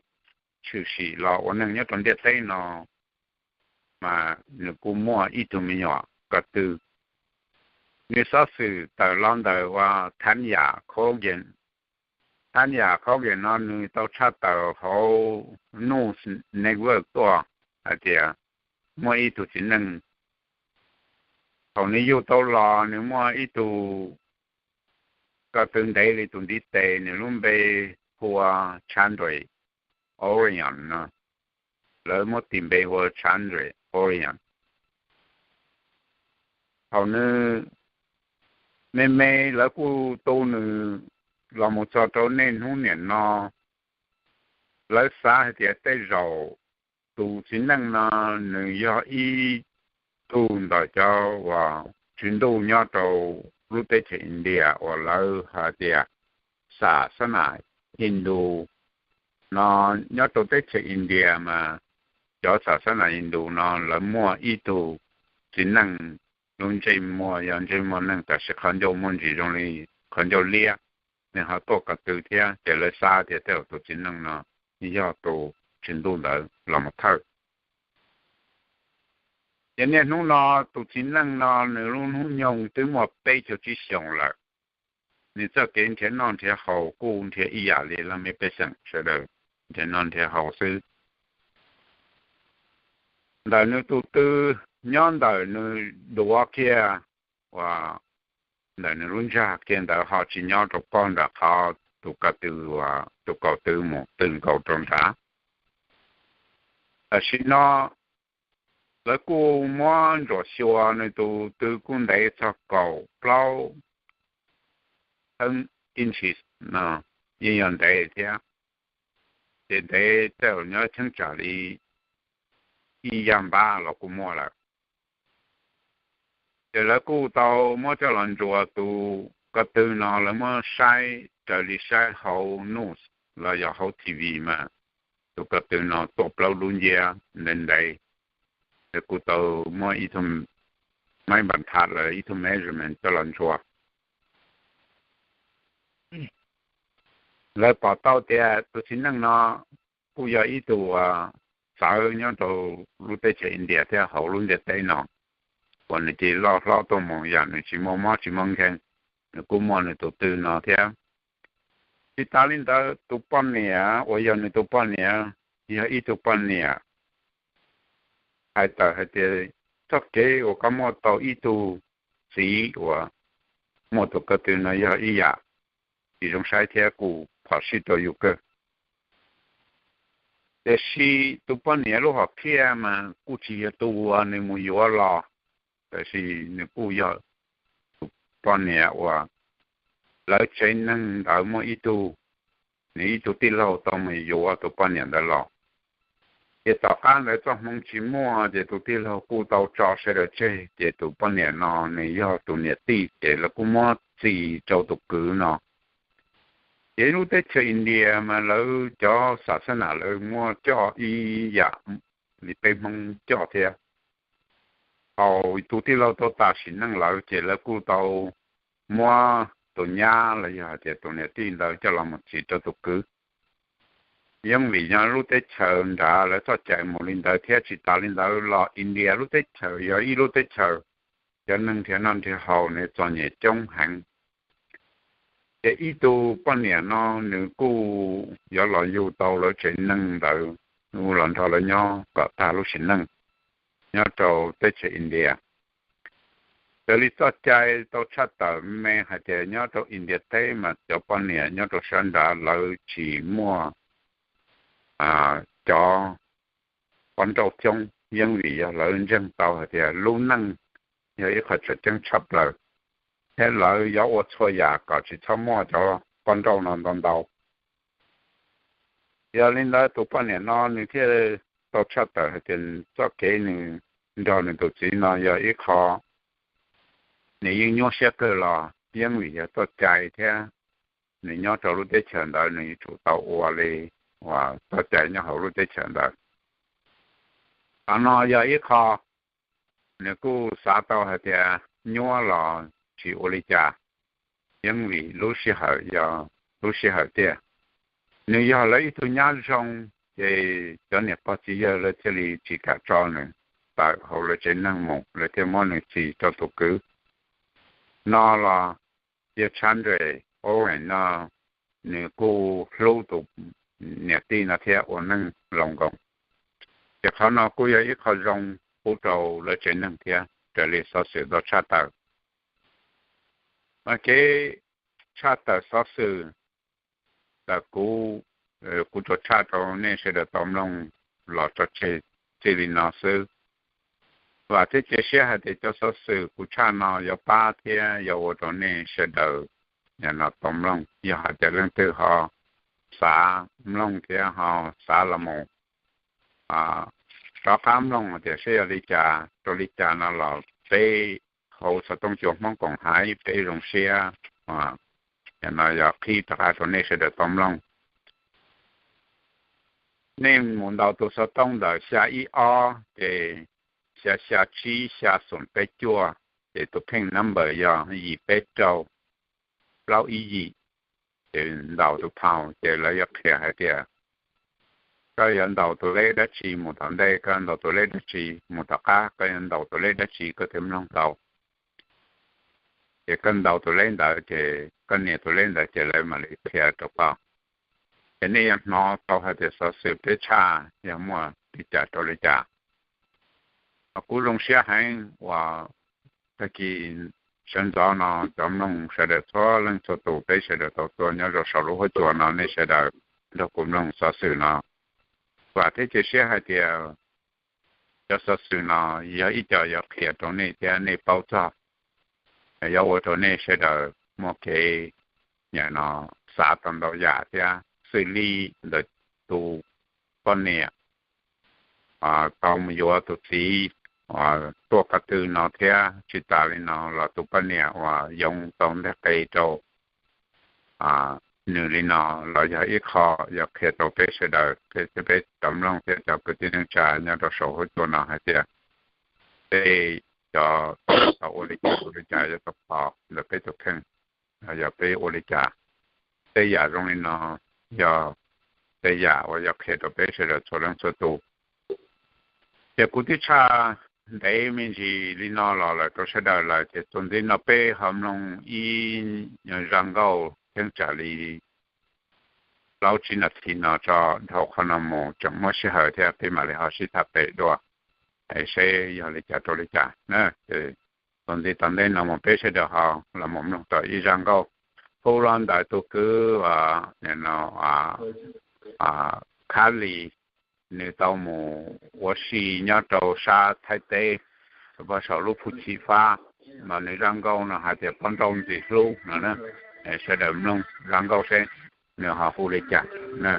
tshwm sim los ua neeg nyob rau ntiaj teb no mas nws kuj muaj ib tug me nyuam ko tw. Nws xov xwm tawm los ntawm uas Thanya Khaugen. Thanya Khaugen no nws tau tshaj tawm hauv News Network tuaj hais tias muaj ib tug txiv neej, thaum nws yug tau los nws muaj ib tug ko tw ntev li tus ntiv tes, nws lub npe hu ua Chandra Orion no. Lawv muab tis npe hu ua Chandra Orion. Thaum nws me me lawv kuj tu nws los mus txog rau niaj hnub nim no. Lawv xav hais tias tej zaum tus txiv neej no nws yog ib tug ntawm cov uas tswv ntuj nyob rau lub teb chaws India uas lawv hais tias xas xab nam Hindu no. Nyob rau teb chaws India mas cov xas xab nam Hindu no lawv muaj ib tug txiv neej lub ntsej muag yog ntsej muag neeg tab sis qhov ncauj muaj ntsis zoo li qhov ncauj liab, nws ho tuaj ko tw thiab ces lawv xav tias tej zaum tus txiv neej no yog tus tswv ntuj ntawd los mus thawj. Ces niaj hnub no tus txiv neej no nws lub hnub nyoog twb muaj peb caug tsib xyoos lawm. Nws txoj kev nrhiav noj nrhiav haus kuj nrhiav ib yam li leej me pej xeem sawv daws nrhiav noj nrhiav haus xwb. Ntawm nws tus tw nyob ntawm nws duav kiag uas ntawm nws lub ntsag kiag ntawd ho tsis nyob rau pog nram qhov tus ko tw, tus kaum tw mus tw nkaus rau nrad. Tam sim no lawv kuj muab ntsuam xyuas nws tus tw kuj ntev txog kaum plaub inches no, yeej yog ntev thiab, ces ntev tej zaum nyob cheeb tsam li ib yag npab los kuj muaj lawm. Ces lawv kuj tau muab coj los ntsuas tus ko tw no, lawv muab saib raws li saib hauv news los yog hauv T V mas tus ko tw no tuaj plaub lub nciab ntev ntev, lawv kuj tau muab ib tug maiv npas thas los ib tug measurement coj los ntsuas. Lawv pom tau tias tus txiv neej no kuj yog ib tug txawv nyob rau lub teb chaws India thiab hauv lub ntiaj teb no, uas nws cia li loj hlob tuaj mus yam nws tsis muaj mob tsis muaj nkeeg, nws kuj muaj nws tus tw no thiab. Tsis tas li ntawd tus poj niam uas yog nws tus poj niam yog ib tug poj niam hais tawm hais tias txoj kev uas koj muaj tau ib tug txiv uas muaj tus ko tw no yog ib yam tsis zoo saib thiab kuj phom sij rau yus kawg. Tiam sis tus poj niam lub hom phiaj mas kuj tsis yog tus uas nws mus yuav los, tab sis nws kuj yog tus poj niam uas lawv tsev neeg ntawd muaj ib tug, nws ib tug tij laug tau mus yuav tus poj niam ntawd los. Ces tom qab ntawd txoj hmoo tsis muaj ces tus tij laug kuj tau tso sawv daws tseg, ces tus poj niam no nws yog tus niam tij ces lawv kuj muab txis rau tus kwv no. Ces lub teb chaws India mas lawv cov xab xab nam lawv muaj coj ib yam li peb Hmoob coj thiab. Thaum tus tij laug tau tas sim neej lawm ces lawv kuj tau muab tus nyab los yog hais tias tus niam tij ntawd coj los mus txis rau tus kwv. Yeej vim yog lub teb chaws nrad lawv txoj cai mus li ntawd thiab tsis tas li ntawd los India lub teb chaws yog ib lub teb chaws cov neeg nrhiav noj nrhiav haus nws txom nyem coob heev. Ces ib tug poj niam no nws kuj yuav los yug tau lawv tsev neeg ntawd, los nrog lawv nyob kom tag lub sim neej nyob rau teb chaws India. Raws li txoj cai tau tshaj tawm me hais tias nyob rau India teb mas cov poj niam nyob rau sab nrad lawv tsis muaj cov poj nrauj coob, yeej vim yog lawv ntseeg tau hais tias lub neej yog ib qho tseem ceeb tshaj plaws, thiab lawv yuav ua txhua yam kom tsis txhob muaj cov poj nrauj no ntau ntau. Yog li ntawd tus poj niam no nws thiaj tau tshaj tawm hais tias txoj kev nws nrog nws tus txiv no yog ib qho nws yeej nyuaj siab kawg los yeej vim yog txoj cai thiab nws nyob rau lub teb chaws ntawd nws yuav tsum tau ua li uas txoj cai nyob hauv lub teb chaws ntawd. Qhov no yog ib qho nws kuj xav tau hais tias nyuaj los tsis ua li cas, yeej vim lub sij hawm yog lub sij hawm tiag. Nws yog lawv ib tug nyab zoo, ces cov niam pog txiv yawg lawv thiaj li tsis kam tso nws tawm hauv lawv tsev neeg mus, lawv thiaj muab nws txis rau tus kwv. No los yawg Chandra Owen no nws kuj hlub tus niam tij no thiab ua neej laus nkoos. Ces qhov no kuj yog ib qho zoo pub rau lawv tsev neeg thiab raws li xov xwm tau tshaj tawm. Mas kev tshaj tawm xov xwm ntawm kuv, kuv tsuas tshaj rau nej sawv daws tau mloog los tso tseg txij li no xwb. Vam thiab cia siab hais tias cov xov xwm kuv tshaj no yuav pab thiab yuav ua rau nej sawv daws no tau mloog. Yog hais tias leej twg ho xav mloog thiab ho xav los mus rov qab mloog tias saib yog li cas rau li cas no los peb hauv xov tooj cua Hmoob koom haiv peb zoo siab no yog qhib rov qab rau nej sawv daws tau mloog. Nej mus ntaus tus xov tooj ntawm xya ib ob ces xya xya tsib xya xoom peb cuaj, ces tus pheej number yog yim peb rau plaub ib yim. Ces ntaus tus phau ces lawv yuav qhia hais tias koj yuav ntaus tus leb dab tsi mus tom ntej, koj ntaus tus leb dab tsi mus tom qab, koj yuav ntaus tus leb dab tsi koj thiaj mloog tau. Ces koj ntaus tus leb ntawd ces koj nias tus leb ntawd ces lawv mam li qhia rau koj. Ces nej yuav hnov tau hais tias xov xwm peb tshaj yog muaj li cas rau li cas. Kuv zoo siab heev uas tag kis sawv ntxov no cov mloog sawv daws txhua leej txhua tus, peb sawv daws tau tuaj nyob rau saum lub huab cua no, nej sawv daws nrog kuv mloog xov xwm no. Vam thiab cia siab hais tias cov xov xwm no yog ib co yuav qhia rau nej thiab nej paub txog, yuav ua rau nej sawv daws muaj kev nyiam no, xav tau ntau yam thiab. Xws li ntawm tus poj niam tau mus yuav tus txiv tuaj qhov twg no thiab, tsis tas li no los tus poj niam uas yoov tau nteg qe rau nws li no los yog ib qho yuav qhia rau peb sawv daws, peb cov mloog thiab cov kwv tij neej tsa nyob rau saum huab cua no hais tias tej cov tau ua li cas ua li cas yuav tau kho ntawm peb tus kheej, yog peb ua li cas. Tej yam zoo li no yog tej yam uas yuav qhia rau peb sawv daws txhua leej txhua tus. Ces kuv twb tshaj ntev me ntsis li no los lawm rau sawv daws lawm, ces txuas ntxiv no peb ho mloog ib zaj nkauj cheeb tsam li plaub tsib nas this no tso, dhau qhov no mus tseem muaj sij hawm thiab peb mam li ho sib tham pem dua, es seb yog li cas rau li cas na. Txuas ntxiv tom ntej no mus peb sawv daws ho los mus mloog tau ib zaj nkauj hu los ntawm tus kwv Khab Lis, nws tau mus ua si nyob rau sab Thaib teb, rau pem saum lub Phu Chi Fab, mas nws zaj nkauj no hais tias poj nrauj ntxim hlub no na. Sawv daws mloog zaj nkauj seb nws ho hu li cas na.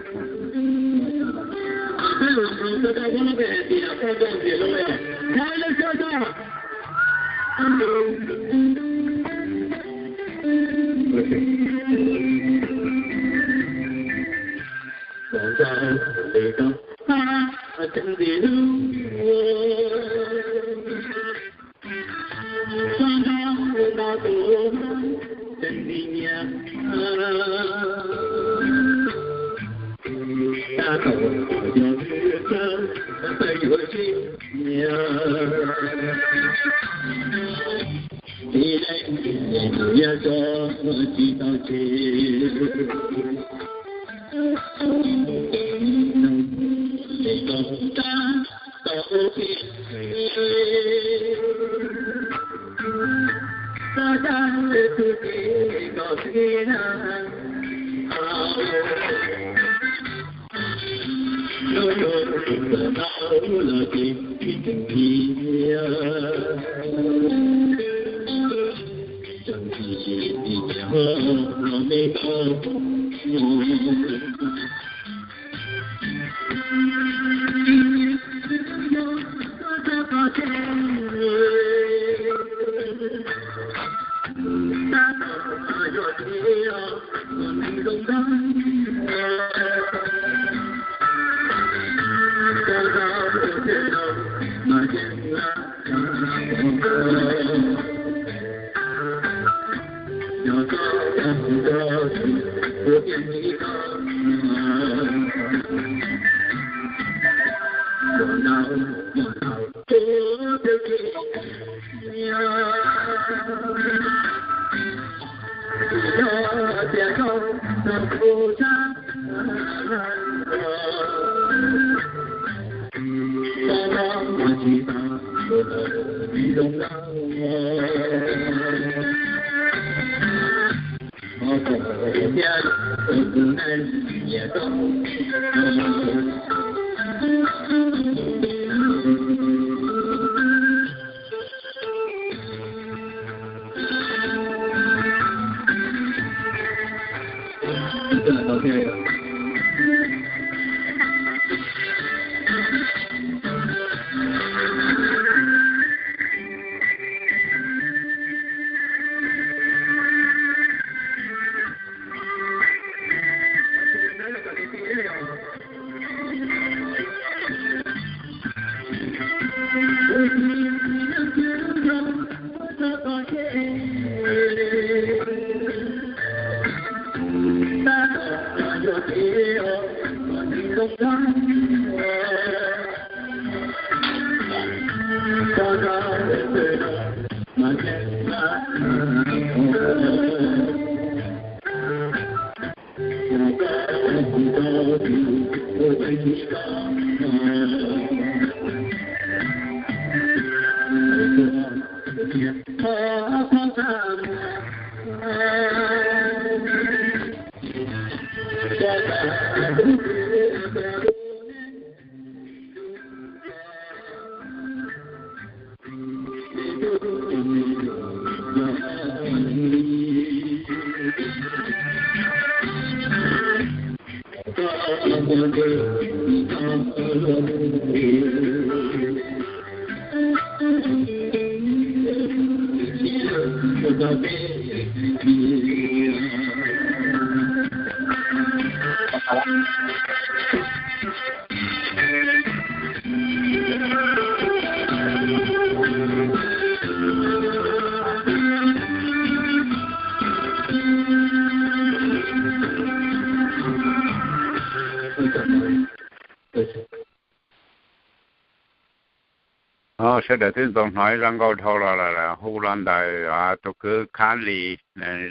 Sawv daws twb tau hnov ib zaj nkauj dhau los lawm, hu los ntawm tus kwv Khab Lis.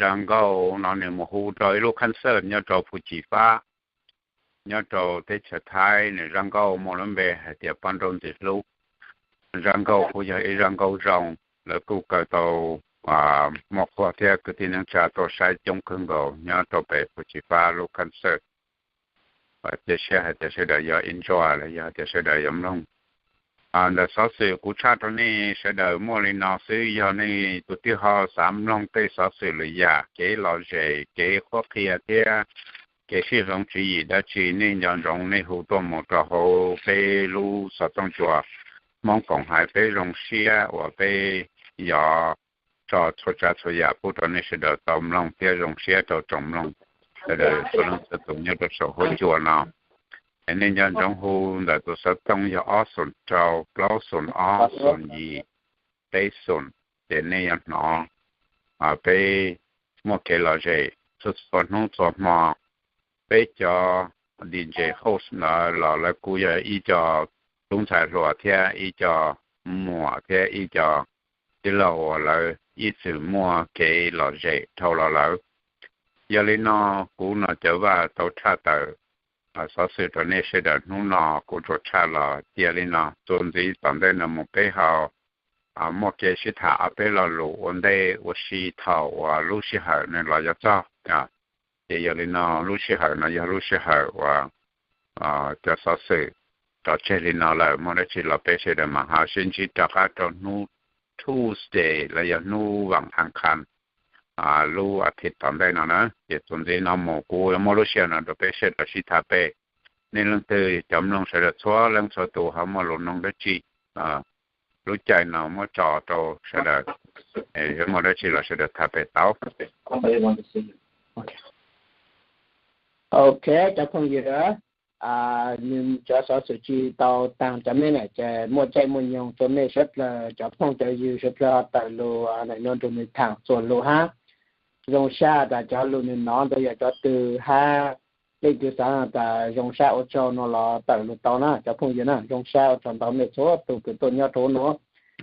Zaj nkauj no nws mus hu rau ib lub khab xawj nyob rau Phu Chim Fab, nyob rau teb chaws Thaib. Nws zaj nkauj muaj lub npe hais tias Poj Nrauj Ntxim Hlub. Zaj nkauj kuj yog ib zaj nkauj zoo, lawv kuj kaw tau muaj qhua thiab kwv tij neej tsa tuaj saib coob kawg nkaus nyob rau pem Phu Chim Fab lub khab xawj. Cia siab hais tias sawv daws yuav enjoy los yog tias sawv daws yuav mloog. Ntawm xov xwm kuv tshaj rau nej sawv daws muaj li no xwb, yog nej tus twg ho xav mloog tej xov xwm lwm yam, kev lom zem, kev qhuab qhia thiab kev sib hloov tswv yim dab tsi, nej nco ntsoov nej hu tuaj mus rau hauv peb lub xov tooj cua Hmoob Koom Haiv. Peb zoo siab uas peb yuav tso txhua tsav txhua yam pub rau nej sawv daws tau mloog thiab zoo siab rau tsoom mloog sawv daws txhua leej txhua tus nyob rau saum huab cua no. Es nej nco ntsoov hu ntawm tus xov tooj yog ob xoom rau plaub xoom ob xoom yim peb xoom, ces nej yuav hnov peb muaj kev lom zem txhua txhua hnub txhua hmo. Peb cov D J host ntawd los lawv kuj yog ib co tub ntxhais hluas thiab ib co muam thiab ib co tij laug uas lawv ib txwm muaj kev lom zem dhau los lawm. Yog li no, kuv Nom Cawv Vaj tau tshaj tawm xov xwm rau nej sawv daws hnub no kuv tsuas tshaj los cia li no. Txuas ntxiv tom ntej no mus peb ho muaj kev sib tham ob peb lo lus ua ntej ua si thaum uas lub sij hawm no los yuav txog. Ces yog li no, lub sij hawm no yog lub sij hawm uas cov xov xwm tso tseg li no lawm, muaj dab tsi los peb sawv daws mam ho sib ntsib rov qab rau hnub Tuesday los yog hnub vas as khas lub as thiv tom ntej no na. Ces txuas ntxiv no mus kuv yuav muab lub sij hawm no rau peb sawv daws sib tham pem. Nej leej twg cov mloog sawv daws txhua leej txhua tus ho muaj lus noog dab tsi, lub caij no muab tso rau sawv daws, yuav muaj dab tsi los sawv daws tham pem tau. Ok, cov phooj ywg, nws cov xov xwm tsis tau taag cov me ntawm ces muaj caij muaj nyoog rau mej suav dlawg cov phooj cov ywg suav dlawg ho tawm lug nuav nrug nws thaam txuas lug hab. Zoo sab tas cov lug nws nov ntawd yog cov twg hab leej twg xaav tas zoo sab ua tsaug nuav los tawm lug tau na cov phooj ywg na. Zoo sab ua tsaug ntau mej txhua tug kws tuaj nyob rua huv nuav.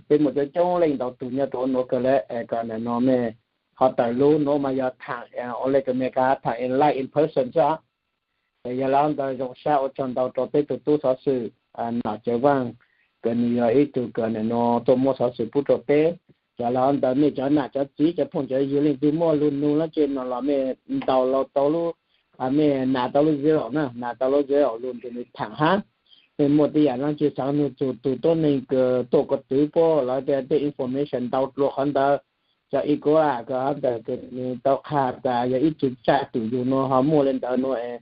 Peb muaj coob coob leej ntau tug nyob rua huv nuav kawg le, es kom nam nuav mej ho tawm lug nuav mas yog thaam ua le kws mej kav thaam live in person xwb. Es yog le ntawd zoo sab ua tsaug ntau rua peb tug tub xov xwm Nom Cawv Vaaj kws nws yog ib tug kws nam nuav tuaj muab xov xwm pub rua peb. Yog le ntawd mej cov nam cov txiv cov phooj cov ywg leej twg muaj lug nug lab tsi no los mej ntaus los tau lub, mej nam tau lub zero na, nam tau lub zero lug nrug nws thaam hab. Mej muaj tej yam lab tsi xaav nug txug tug tuab neeg kws tuaj ko twv puab los tej information ntau dlua qhov ntawd. Cov ib kuab kws hab ntawm kws nws tau qha tas yog ib tug tsaj twm yug nuav ho muaj le ntawd nuav es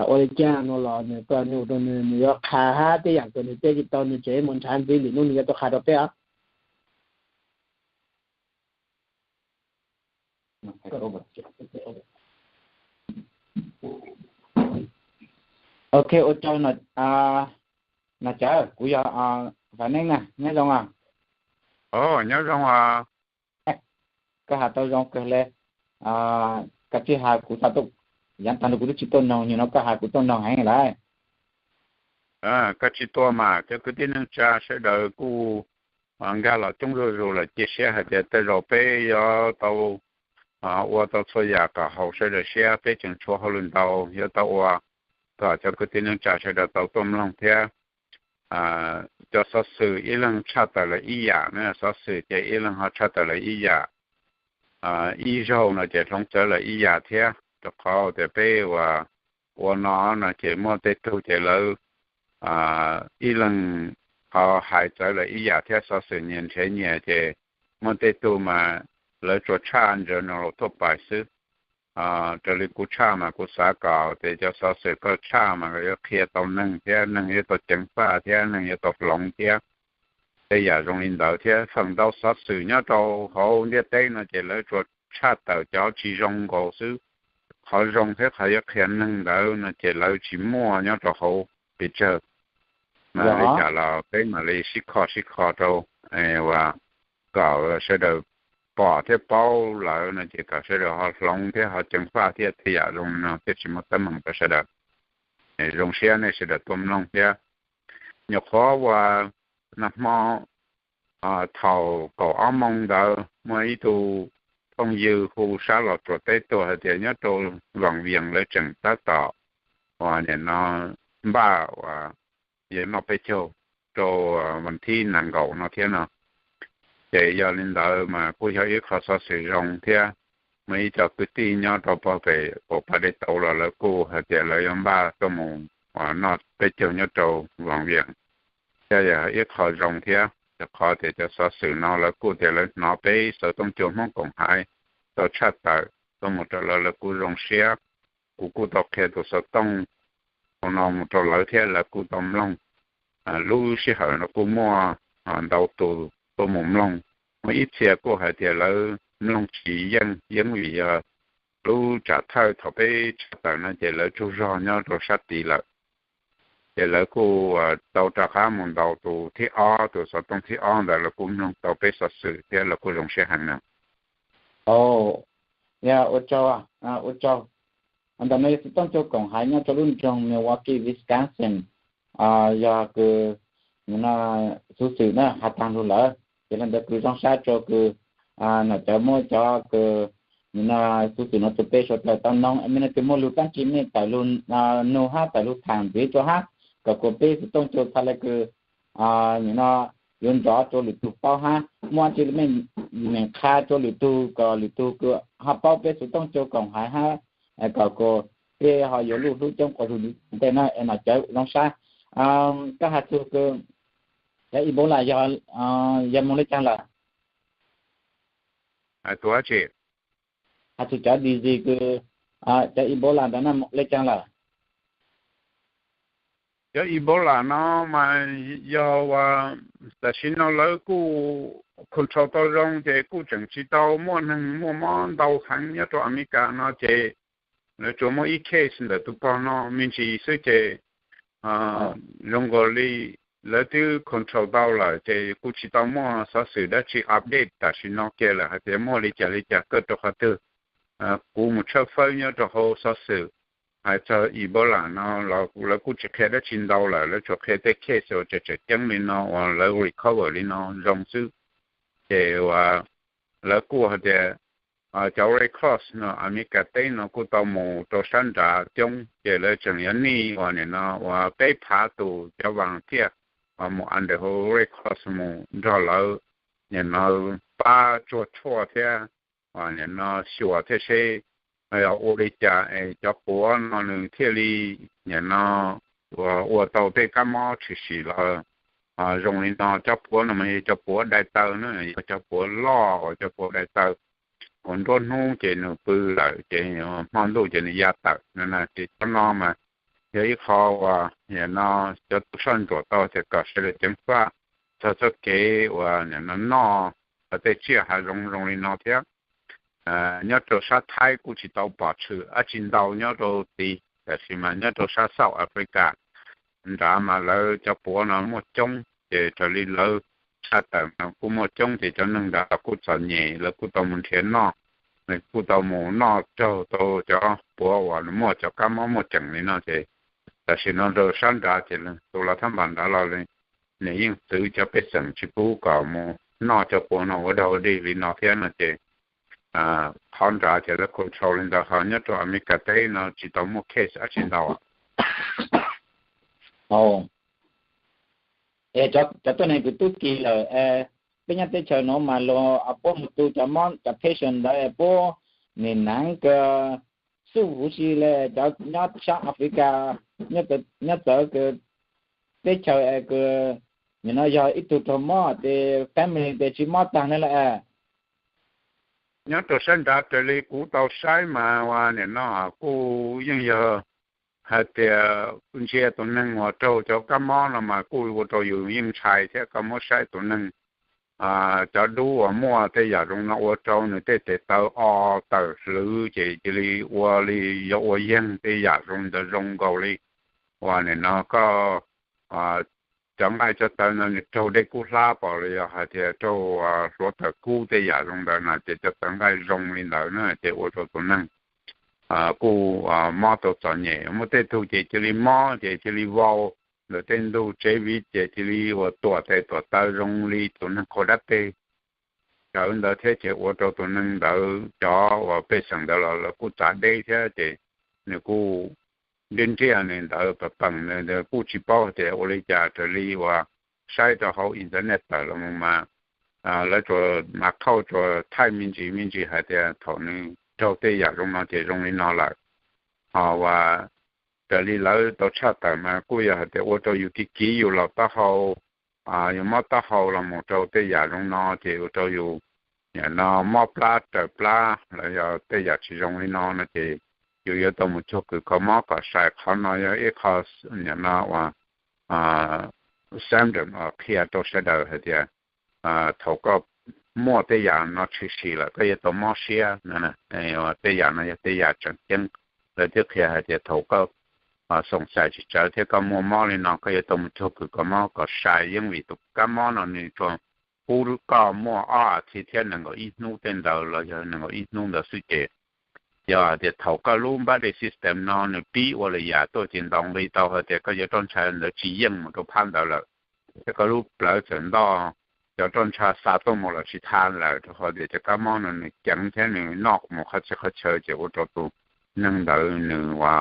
ua le caag nuav los nws koj nug rua nws, nws yuav qha hab tej yam kws nws teb tsi tau nws tseem muaj nrhav ntxiv lwm nub nws yuav tuaj qha rua peb os. Ok, ua tsaug Nom Cawv, kuv yog Vam Neej na, nyob zoo os. Nyob zoo os. Koj has tau zoo kawg le. Koj tsis has kuv, yav tag nrho kuv twb tsis tuaj noog, nyuag no koj has kuv tuaj noog heev lawm. Koj tsis tuaj mas cov kwv tij neej tsa sawv daws kuj nkag los coob zuj zus lawm, cia siab hais tias tej zaum peb yuav tau ua tau txhua yam kom haum sawv daws siab, peb tseem tshuav hauj lwm ntau yuav tau ua kom cov kwv tij neej tsa sawv daws tau tuaj mloog thiab. Cov xov xwm ib leeg tshaj tawm lawm ib yam na, xov xwm ces ib leeg ho tshaj tawm lawm ib yam. ib zaug no ces hloov txawv lawm ib yam thiab, rau qhov tias peb uas ua no no ces muaj tej tug ces lawv ib leeg ho hais txawv lawm ib yam thiab, xov xwm nyias nrhiav nyias ces muaj tej tug mas lawv tsuas tshaj general tuaj pais xwb. Raws li kuv tshaj mas kuv xav kom tias cov xov xwm koj tshaj mas yuav qhia tau neeg thiab neeg yuav tau ceev faj thiab neeg yuav tau hloov thiab tej yam zoo li ntawd thiab. Feem ntau xov xwm nyob rau hauv ntiaj teb no ces lawv tsuas tshaj tawm cov tsis zoo nkaus xwb, qhov zoo thiab qhov yuav qhia neeg ntawd no ces lawv tsis muaj nyob rau hauv pes tsawg. Mas li cas los peb mam li sib kho sib kho rau uas kom sawv daws pom thiab paub lawm no ces kom sawv daws ho hloov thiab ho ceev faj thiab tej yam zoo li no thiaj tsis muaj teeb meem rau sawv daws. Zoo siab nej sawv daws tuaj mloog thiab. Nyuam qhuav uas nag hmo thaum kaum ob moos ntawd muaj ib tug phooj ywg hu sab Los Tsuas teb tuaj hais tias nyob rau Vaj Vias lawv tseem tab tom uas nim no npaj uas yuav noj peb caug rau vas thib nees nkaum no thiab no. Ces yog li ntawd mas kuj yog ib qho xov xwm zoo thiab. Muaj ib co kwv tij nyob rau pog pem pum pas dej tauv los lawv kuj hais tias lawv yuav npaj tuaj mus uas noj peb caug nyob rau Vaj Vias. Thiab yog ib qho zoo thiab, rau qhov tias cov xov xwm no lawv kuj tias lawv hnov peb xov tooj cua Hmoob Koom Haiv tau tshaj tawm tuaj mus rau lawv, lawv kuj zoo siab. Kuv kuj tau qhia tus xov tooj no mus rau lawv thiab lawv kuj tau mloog. Lub sij hawm no kuj muaj ntau tus tuaj mus mloog, muaj ib txhia kuj hais tias lawv mloog tsis yeej, yeej vim yog lub tsam thawj thaum peb tshaj tawm no ces lawv tsaug zog nyob rau sab tid lawm. Ces lawv kuj tau rov qab mus ntaus tus thib ob, tus xov tooj thib ob ntawd lawv kuj mloog tau peb xov xwm thiab lawv kuj zoo siab heev na. Ua tsaug, ua tsaug. Ntawm no yog xov tooj cua Koom Haiv nyob rau lub nroog Milwaukee, Wisconsin. Yog kws nim no xuv xwm na has taag lug lawm, ces le ntawd kws zoo sab rua kws nam cov muab cov kws nim no xuv xwm no rua peb suav dlawg tau noog, me no kws muaj lug dlaab tsi mej tawm lug nug hab tawm lug thaam ntxiv rua hab, kom kuas peb xov tooj cua txhad le kws nim no yuav nrov rua lwm tug paub hab muaj dlaab tsi le mej meem qha rua lwm tug kom lwm tug kws ho paub peb xov tooj cua Koom Haiv hab kom kuas peb ho yuav lub hlub coob quas zug ntej na es nom cawv zoo sab. Koj has txug kws cov Ebola yog moog le caag lawm? Has txug cov disease kws cov Ebola ntawd na le caag lawm? Cov Ebola no mas yog uas tam sim no lawv kuj control tau zoo ces kuj tseem tsis tau muaj neeg muaj mob ntau heev nyob rau Amelikas no ces lawv tsuas muaj ib case ntawm tus pog no me ntsis xwb ces zoo nkaus li lawv twb control tau lawm ces kuj tsis tau muaj xov xwm dab tsi update tam sim no kiag lawm hais tias muaj li cas li cas kawg rau qhov twg. Kuv mus tshawb fawb nyob rau hauv xov xwm hais txog Ebola no los lawv kuj tsis qhia dab tsi ntau lawm, lawv tsuas qhia tej case uas tseem tseem ceeb li no uas lawv recover li no zoo xwb. Ces uas lawv kuj hais tias cov Red Cross no Amelikas teb no kuj tau mus rau sab nrad coob ces lawv tseem yuav nij uas nim no uas peb phav tus cov volunteer uas mus under Red Cross mus nrog lawv nim no pab tsuag tshuaj thiab nim no xyuas thiab seb ua li cas es cov puav no nws thiaj li nim no ua tau tej kab mob tshwm sim los zoo li no. Cov puav no mas yog cov puav dai taw na, yog cov puav loj uas cov puav dai taw uas nruab hnub ces nws pw lawm ces hmo ntuj ces nws ya tawm no na. Ces cov no mas yog ib qho uas nim no cov tub soj ntsuam tau tias kom sawv daws ceev faj txog txoj kev uas nim no noj tej tsiaj hav zoov zoo li no thiab. Nyob rau sab Thaib kuj tsis tau pom tshwm dab tsi ntau nyob rau tid, tab sis mas nyob rau sab South Africa nrad mas lawv cov puav no muaj coob ces raws li lawv tshaj tawm mas kuj muaj coob ces cov neeg nrad los kuj txom nyem, lawv kuj tau mus nrhiav noj, kuj tau mus noj raug tau cov puav uas muaj cov kab mob muaj ceem li no ces tam sim no rau sab nrad ces tus lav thab npas nrad los nws yeej txwv cov pej xeem tsis pub kom mus noj cov puav no ua dog ua dig li no thiab no ces qhov nrad ces lawv control li ntawd, ho nyob rau Amelikas teb no tsis tau muaj case dab tsi ntau. Cov tuab neeg kws tub ki lawm es peb nyob teb chaws nuav mas luag puab mus tu cov mob cov patient ntawd puab nim naav kws xuj huv si le cov nyob saab Africa, nyob txawv kws teb chaws kws nim no yog ib tug raug mob ces family tes tsi mob taag ne la. Nyob rau sab nrad raws li kuv tau saib mas ua nim no kuj yeej yog hais tias ntsia tus neeg uas raug cov kab mob no mas kuj ua rau yus yeej ntshai thiab. Koj muab saib tus neeg, cov dub uas muaj tej yam zoo no ua rau nws tej tes taw o tawm hlwv ces cia li ua li yuav ua yeeg tej yam zoo ntawd zoo nkaus li uas nim no koj cov nqaij cov tawv no nws raug dej kub hlab pom los yog hais tias raug hluav taws kub tej yam zoo ntawd no ces cov tawv nqaij zoo li ntawd na ces ua rau tus neeg kuj mob tau txom nyem. Muaj tej tug ces cia li mob ces cia li vau ntawm tej ntug tsev viv ces cia li uas tuam tes tuam taw zoo li tus neeg qhua dab teg. Cov ntawd thiab ces ua rau tus neeg ntawd cov uas pej xeem ntawd los lawv kuj txav deb thiab ces nws kuj nriab nriab nws ntawd peem nws kuj tsis paub tias ua li cas raws li uas saib rau hauv internet tawm los mus mas lawv tsuas mas thauj tsuas thaij me ntsis me ntsis hais tias thaum nws raug tej yam zoo no ces zoo li no lawm. Ho uas raws li lawv tau tshaj tawm mas kuj yog hais tias ua rau yus kiv kiv yus los taub hau, yus mob taub hau los mus rau tej yam zoo no ces ua rau yus nim no mob plab raws plab los yog tej yam tsis zoo li no no ces yus yuav tau mus cuag kws kho mob kom sai. Qhov no yog ib qho nim no uas symptom qhia rau sawv daws hais tias thaum koj muaj tej yam no tshwm sim lawm koj yuav tau mob siab, tej yam no yog tej yam tseem ceeb. Lawv twb qhia hais tias thaum koj xoom xais tsis tsawv thiab koj muaj mob li no koj yuav tau mus cuag kws kho mob kom sai, yeej vim tus kab mob no nws tsuas pub koj muaj ob as thiv thiab nees nkaum ib hnub tej ntawd los yog nees nkaum ib hnub ntawd xwb ces yog hais tias thaum koj lub body system no nws pib ua lwm yam tuaj ces ntaus nqi tau hais tias koj cov roj ntsha ntawd tsis yeej mus rau phab ntawd lawm, thiab koj lub plawv txawm ntoj, cov roj ntsha xa tuaj mus los tsis tau lawm rau qhov tias cov kab mob no nws ceev thiab nws noj mus qhov txhia qhov chaw ces ua rau tus neeg ntawd nws ua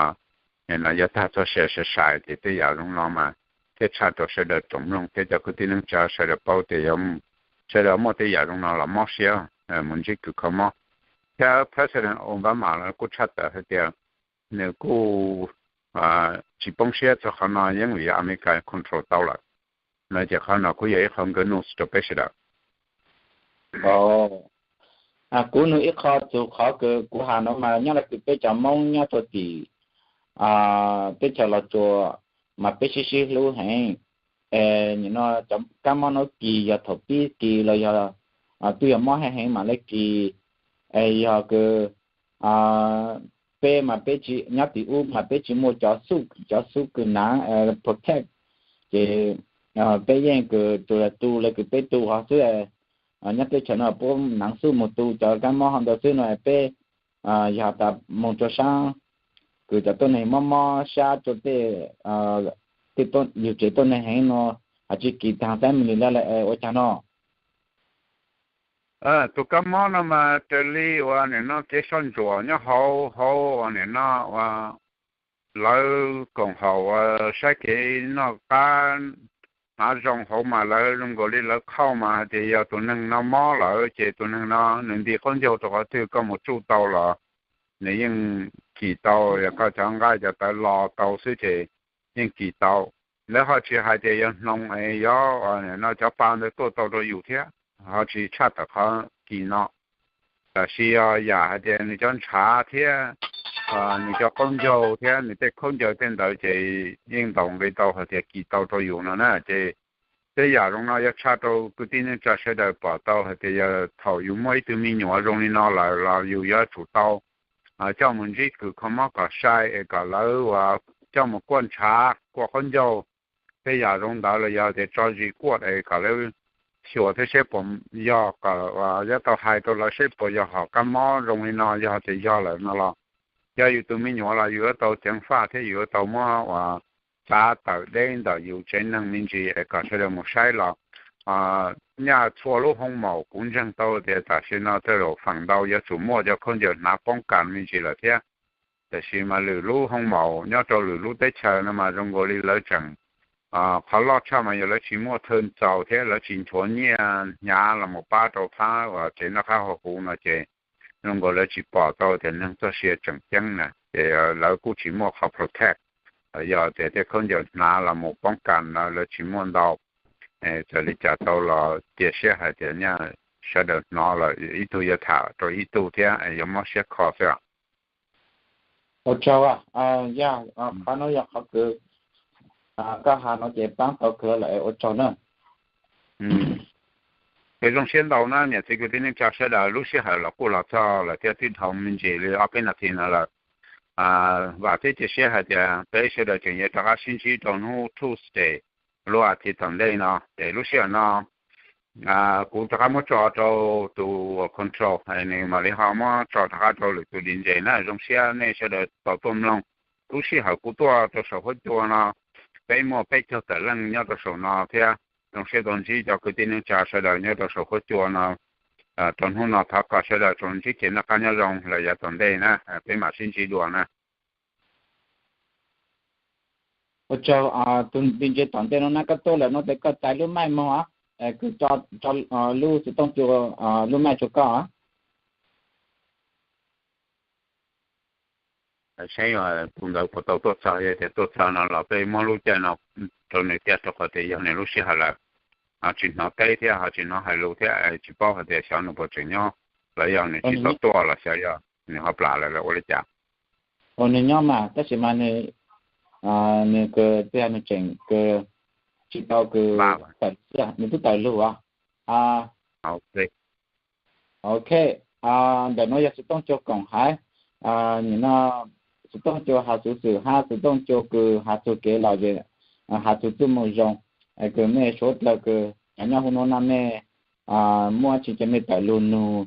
no yuav tag txoj sia sai sai ces tej yam zoo no mas thiaj tshaj rau sawv daws tsoom mloog thiab cov kwv tij neej tsa sawv daws paub tias sawv daws muaj tej yam zoo no los mob siab mus ntsib kws kho mob. Thiab President Obama los kuj tshaj tawm hais tias nws kuj tsis poob siab txog qhov no yeej vim America control tau lawm no ces qhov no kuj yog ib qho nkawd nus rau peb sawv daws. Kuv nug ib qho txug qhov kws kuv has no mas nyob rau kws peb cov Moob nyob rau tim teb chaws Los Tsuas mas peb sib sib hlub heev. Es nim no cov kab mob no kis yog thaum pib kis los yog twb yog mob heev heev mam le kis. Es yog kws peb mas peb tsis nyob tim ub mas peb tsis muaj cov xub kws naav protect, ces peb yeej kws tsuas yog tu le kws peb tu hov xwb. Nyob teb chaws no puab naav xub mus tu cov kab mob hov ntawd xwb no peb yog tas moog rua saab kws cov tuab neeg mob mob sab rua tej yug tsev tuab neeg heev no, has tsis kis taag family le ua caag no. Tus kab mob no mas raws li uas nim no kev soj ntsuam nyob hauv hauv uas nim no uas lawv koom haum uas saib kev noj qab hnav zoo hauv mas lawv zoo nkaus li lawv khauj mas hais tias yog tus neeg no mob lawm ces tus neeg no nws nti qaub ncaug rau qhov twg koj mus tsuj tau los nws yeej kis tau, yog koj cov nqaij cov tawv los tau xwb ces yeej kis tau. Lawv ho tsis hais tias yog hnoos es yog no cov pa ntawd tuaj tau rau yus thiab, ho tsis tshaj tawm qhov kis no. Tab sis yog yam hais tias nws cov ntshav thiab nws cov qaub ncaug thiab nws tej khaub ncaws tej ntawd ces yeej ntaus nqi tau hais tias kis tau rau yus no na. Ces tej yam zoo no yuav tshaj rau kwv tij neej tsa sawv daws pom tau hais tias yog thaum yus muaj ib tug me nyuam zoo li no lawm los yus yuav tsum tau coj mus ntsib kws kho mob kom sai es kom lawv coj mus kuaj ntshav kuaj qaub ncaug, tej yam zoo ntawd los yog tias tso zis kuaj es kom lawv xyuas thiab seb puas yog, kom yuav tau hais rau lawv seb puas yog hom kab mob zoo li no, yog tias yog lawm no los yog yus tus me nyuam los yus yuav tau ceev faj thiab yus yuav tau muab uas txav tawm deb ntawm yus tsev neeg me ntsis es kom sawv daws mus saib los nyaj txhua lub hoo maum kuv ntseeg tau tias tam sim no tej zaum feem ntau yuav tsum muaj cov khaub ncaws hnav poob kas me ntsis lawm thiab. Tab sis mas lwm lub hoo maum nyob rau lwm lub teb chaws no mas zoo nkaus li lawv tseem Qhov loj tshaj mas yog lawv tsis muaj thawj ntxaus thiab lawv tsis nchuav nyiaj hnyav los mus pab rau phab uas tsev noj qab haus huv no ces zoo nkaus lawv tsis pom tau tias neeg txoj sia tseem ceeb na ces lawv kuj tsis muaj qhov protect, yog tias tej khaub ncaws hnav los mus poob kas no lawv tsis muaj ntau. Txawm li cas tau los cia siab hais tias nyaj sawv daws hnov los ib tug yuav tham rau ib tug thiab yuav mob siab kho xwb. Ua tsaug, yog qhov no yog qhov kws koj has no ces paab tau kawg lawm, ua tsaug na. Ces zoo siab ntau na niam txiv kwv tij neej tsa sawv daws, lub sij hawm los kuj los txog lawm thiab twb dhau me ntsis li ob peb nas this no lawm. Vam thiab cia siab hais tias peb sawv daws tseem yuav rov qab sib ntsib rau hnub Tuesday lub as thiv tom ntej no. Ces lub sij hawm no kuv rov qab muab tso rau tus control, nws mam li ho muab tso rov qab rau lwm tus D J na. Zoo siab nej sawv daws tau tuaj mloog. Lub sij hawm kuv tuaj rau saum huab cua no, peb muaj peb caug tawm leej nyob rau saum no thiab. Zoo siab tau ntsib cov kwv tij neej tsa sawv daws nyob rau saum huab cua no. Rau hnub no thov kom sawv daws tsuas ntsib kev noj qab nyob zoo los yav tom ntej na, peb mam sib ntsib dua na. Ua tsaug, tus D J tom ntej no na, koj tuaj lawm no ces koj txais lub mic mog, koj tso lub xov tooj cua, lub mic rau koj. Saib tus ntawd puas tau tuaj txog, yog tias tuaj txog no los peb muab lub caij no rau nws tiaj, rau qhov tias yog nws lub sij hawm lawm, ho tsis hnov teb thiab ho tsis hnov hais lus thiab tsis paub hais tias xyov nws puas tseem nyob los yog nws tsis tau tuaj los xyov yog nws ho plam lawm los ua li cas. Ua nws nyob mas tab sis mas nws, nws kws tias nws tseem kws tsis tau kws tawm, nws twb tawm lug os. Ok, ntawm nuav yog xov tooj cua koom haiv, nim no xov tooj cua has xuv xwm hab xov tooj cua kws has txug kev lom zem, has txug txuj moo zoo, kws mej suav dlawg kws nyob huv nuav no mej muaj tsi ces mej tawm lug nug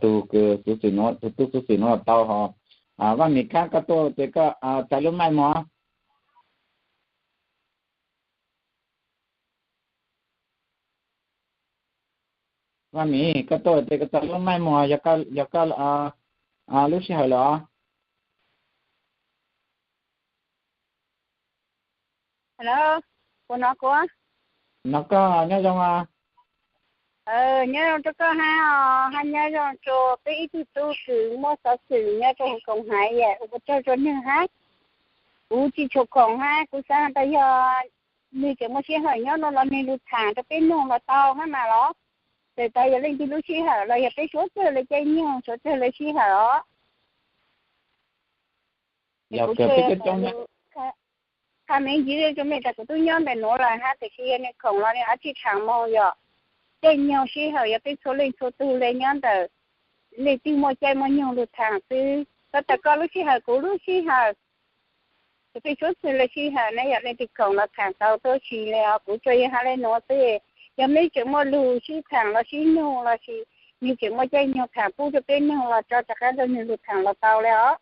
tug kws xuv xwm nuav, tug tub xuv xwm nuav los tau hos. Vaaj Mim, koj tuaj ces koj txais lub mic mog. Vaaj Mim, koj tuaj ces koj txais lub mic mog, yog koj lub sij hawm lawm os. Hnov koj nyob zoo os. Nyob zoo rau koj hab, hab nyob zoo rau peb ib tug tub kws muaj xov xwm nyob rau huv koom haiv, ua tsaug rua nwg hab. Kuv tsis tshua khoom hab kuv xaav tas yog nwg tseem muaj sij hawm nyob no los nwg lug thaam rau peb noog los tau hab mas los. Txawm tas yog leej twg lub sij hawm los yog peb suav txawg le caij nyoog suav txawg le sij hawm os. Kuv tsuas yog tha me ntsis rua mej tas kuv tub nyob ntawm nuav lawm hab, tiam sis yog nwg khoom los nwg ab tsi thaam moog yog caij nyoog sij hawm yog peb txhua leej txhua tug le nyob ntawm leej twg muaj caij muaj nyoog lug thaam xwb. Koj tas koj lub sij hawm kuv lub sij hawm, peb suav txawg le sij hawm ne, yog leej twg khoom los thaam tau tuab si le os. Kuv tsuas yog has le nuav xwb, yog mej tseem muaj lug sib thaam los sib nug los sis nwg tseem muaj caij nyoog thaam pub rua peb noog los tso rov qab rua nwg lug thaam los tau le os.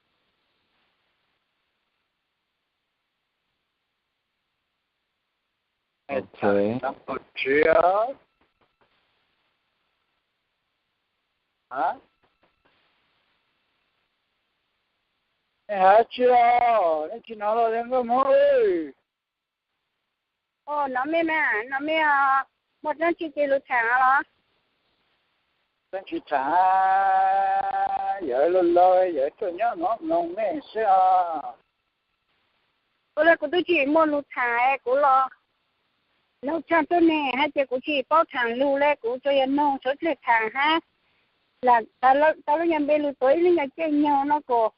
Nej has tsi os, nej tsis hnov los nkauj Hmoob? Nov mej mas, nov mej os, muaj dlaab tsi ces lug thaam los? Dlaab tsi thaam, yawg laug laug yawg tuaj nyob no mloog mej xwb os. Ua le kuv tub tsis muaj lug thaam, kuv los laug tsaag tuab neeg hab ces kuv tsis paub thaam lug le, kuv tsuas yog noog suav dlawg thaam hab. Lam tas lub nyuag npe lug tuav ib lub nyuag caij nyoog no kom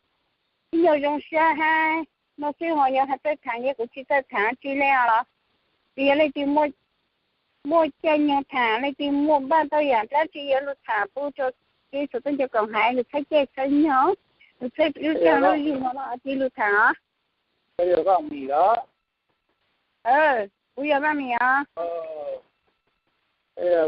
ib nyuag zoo sab hab no xwb, ho yog has txawj thaam ces kuv tsis txawj thaam tsi le os los. Tsis yog leej twg muaj caij nyoog thaam, leej twg muaj npaaj tau yaam dlaab tsi yuav lug thaam pub rua peb txhua tub nco koom haiv, lug txhawb caij txhawb nyoog, lug txhawb lub caag lub yug no los tsis lug thaam os. Kuv yog Vaaj Mim os.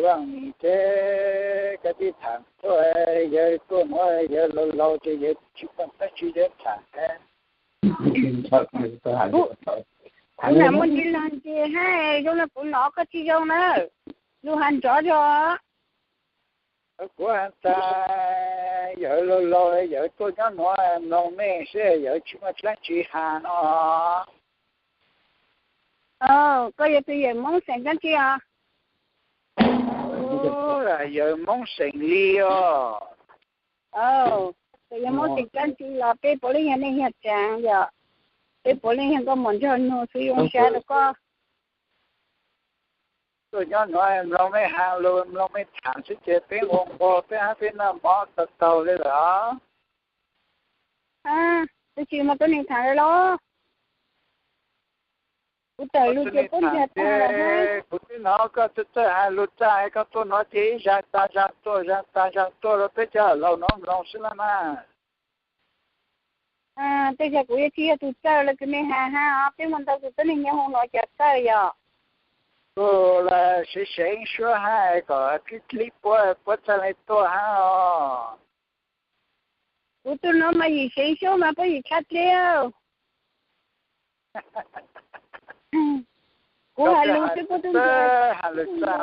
Vaaj Mim, ces koj tib thaam tuaj, yawg tuaj nuav yawg laug laug ces yawg tsis muaj dlaab tsi yuav thaam. Kuv lam muaj ntsis lug ntsis hab, zoo le kuv nov koj tsis zoo na, lug has nrov zog. Kuv has tas yawg laug laug yawg tuaj nyob nuav mloog mej seb yawg tsis muaj dlaab tsi has no. Koj yog tus yawm Hmoob xeem dab tsi os? Yawm Hmoob xeem Lis os. Yawm Hmoob xeem dab tsi los peb puav leej yog neej yog tsav yom. Peb puav leej yog nkauj muam nraug nus xwb, zoo siab rau koj. Tuaj nyob no mloog mej has lus, mloog mej tham xwb ces peb nquag nquag peb hab peb noj mov tau taug li lawm os. Tab sis mas tuaj neeg tham lawm los? Kuv tawm lug ces puab nrag tag lawm hab. Kuv twb hnov koj txawj txawj has lus tag, koj tuaj no ces ib zag tag zag tuaj, zag tag zag tuaj rau peb cov laug no mloog xwb na mas. Tej zaum kuv yuav tsis yog tus txawj los kws mej has hab os, peb muaj ntau tus tuab neeg nyob hauv no cov txawj yom. Kuv los seev seev suab hab kom dlib dlib puab, puab txhaj le tuaj hab os. Kuv tug no mas yim seev suab mas puab yim tshab dlib. Kuv has lug xwb puab tub ntse, has lug txaj,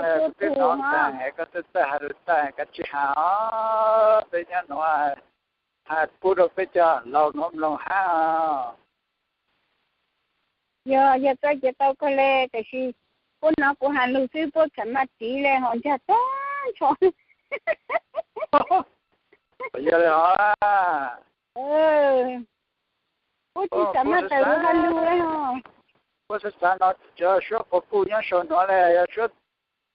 koj txawj txawj has lug txaj koj tsis has os, peb nyob nuav has pub rau peb cov laug nuav mloog hab. Yog, yog txawj ces tau kawg le, tab sis puab nov kuv has lug xwb puab txham maj tiv le ho ntsag tag nrho. Yog le os. Puab tsis txham maj tawm lug has lug le os. Puab xav xav no cov suab quas puj nyob saum nuav le, yog suab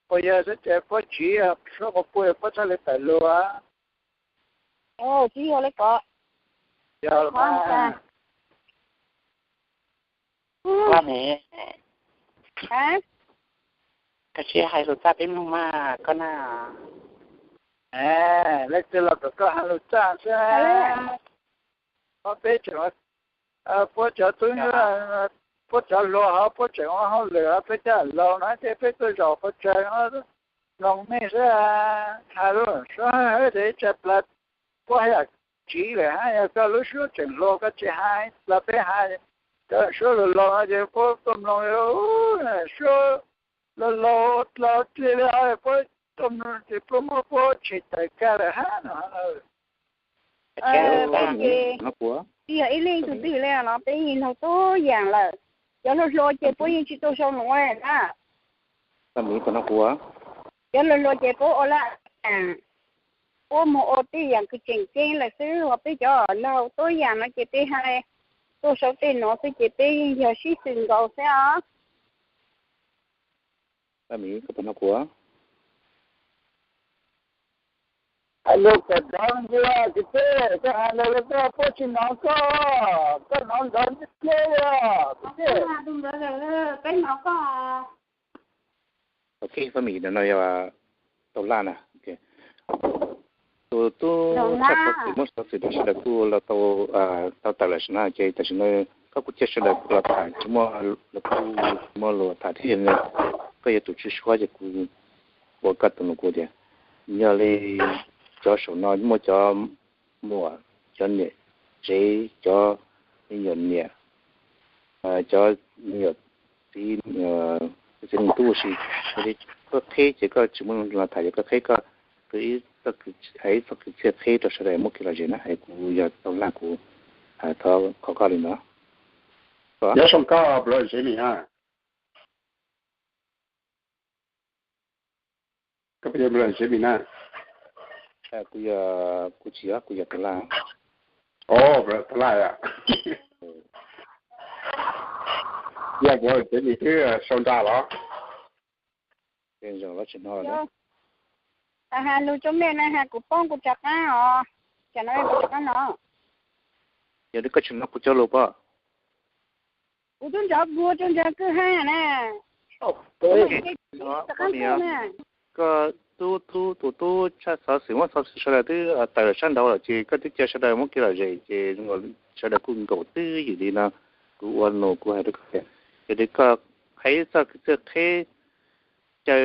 quas yawg xwb ces puab tsiv, suab quas puj puab txhaj le tawm lug. Tsis yog le ko. Yog mas. Koj ne, koj sib hais lus txaj peb mloog mas koj na. Leej twg los kom koj has lus txaj xwb. Peb tseem, puab cov tub, puab cov hluas hov puab tseem ua hauj lwm, peb cov laug no ces peb tuaj zaum qhov tsawg mloog mej xwb. Has lub suab hawb ces ib tsam plawg puab haj yam tsiv lawm hab, yog koj lub suab tseem hluas koj tsis has los peb has, cov suab laug laug no ces puab tuaj mloog, suab laug laug dlau dlig li puab tuaj mloog ces puab muab puab tshem tawm kag lawm hab no. Tsis yog ib leej tug twg le los peb yeej laug tuab yaam lawm. Cov hluas hluas ces puab yeej tsis tau sau nuav na. Cov hluas hluas ces puab ua laj, puab moog ua tej yaam kws tseem ceeb lawm xwb, ho peb cov laug tuab yaam no ces peb hais tuaj sau tej nuav xwb ces peb yeej yog sib xwm nkaus xwb os. Hais lus kom nrov dua kwv tij, koj has lus koj puab tsis hnov koj, koj hnov nrov dleb dleb li. Peb hnov koj. Ok, Faj Mim, no yog Tau Laj na. Tus tub tshaj xov xwm muab xov xwm rau sawv daws kuj los tau, tau tawm lawm na, ces tam sim no koj kuj cia sawv daws los tham tsis muaj, lawv kuj tsis muaj lus tham thiab. Koj yog tus tswj suab ces kuv ua koj tus nus kuv tias, yog li cov saum no muaj cov muam, cov niam tsev, cov me nyuam niam, cov me nyuam txiv, txiv neej tub ua si, koj qheb ces koj tsis muaj los tham, yog koj qheb koj hais ib txoj kwv txhiaj qheb rau sawv daws muab kev lom zem na, es kuv yog Tau Laj kuv thov qhov koj li no. Nyob zoo koj Npawg Zeb Mim na. Koj puas yog Npawg Zeb Mim na? Kuv, kuv tsis yog, kuv yog Tau Laj. Tau Laj, yog Npawg Zeb Mim twb sau nra los? Has lus rau mej na has kuv poob kuv rov qab os. Tsam no kuv rov qab no. Yog li koj tsis hnov kuv cov lus pob? Kuv twb nrov kuv rau nrog kwj ha na. Koj tub, tub, tus tub tshaj xov xwm muab xov xwm sawv daws twb tawm sab nraud lawm ces koj twb cia sawv daws muab kev lom zem ces sawv daws kuj nkaum twj ywm li no. Kuv ua nus kuv hais rau koj tias, yog li koj hais ib txoj kwv txhiaj qheb caw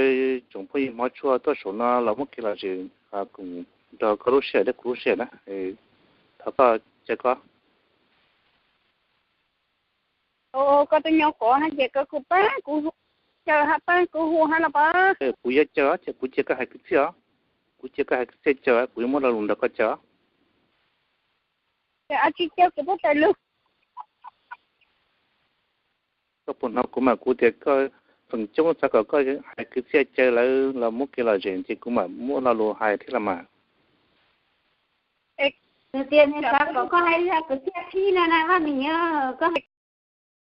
tsoom phooj ywg hmov tshua tuaj saum no los muab kev lom zem koom nrog koj lub sij hawm thiab kuv lub sij hawm na. Thov koj caw koj. Koj tus nyob qhov no ces koj kuj pab kuv caw hab pab kuv hu hab los pab. Kuv yuav caw ces kuv cia koj hais kwv txhiaj os. Kuv cia koj hais kwv txhiaj caw, kuv yuav muab lo lus nrog koj caw. Ces tsis caw kuv puab tawm lug. Koj puas hnov kuv mas, kuv tias koj feem coob xav kom koj hais kwv txhiaj caw lawv los muab kev lom zem ces kuv mam muab lo lus hais thiab los mas. Nws tias nws xav kom koj hais kwv txhiaj qhib no na Vaj Mim, koj hais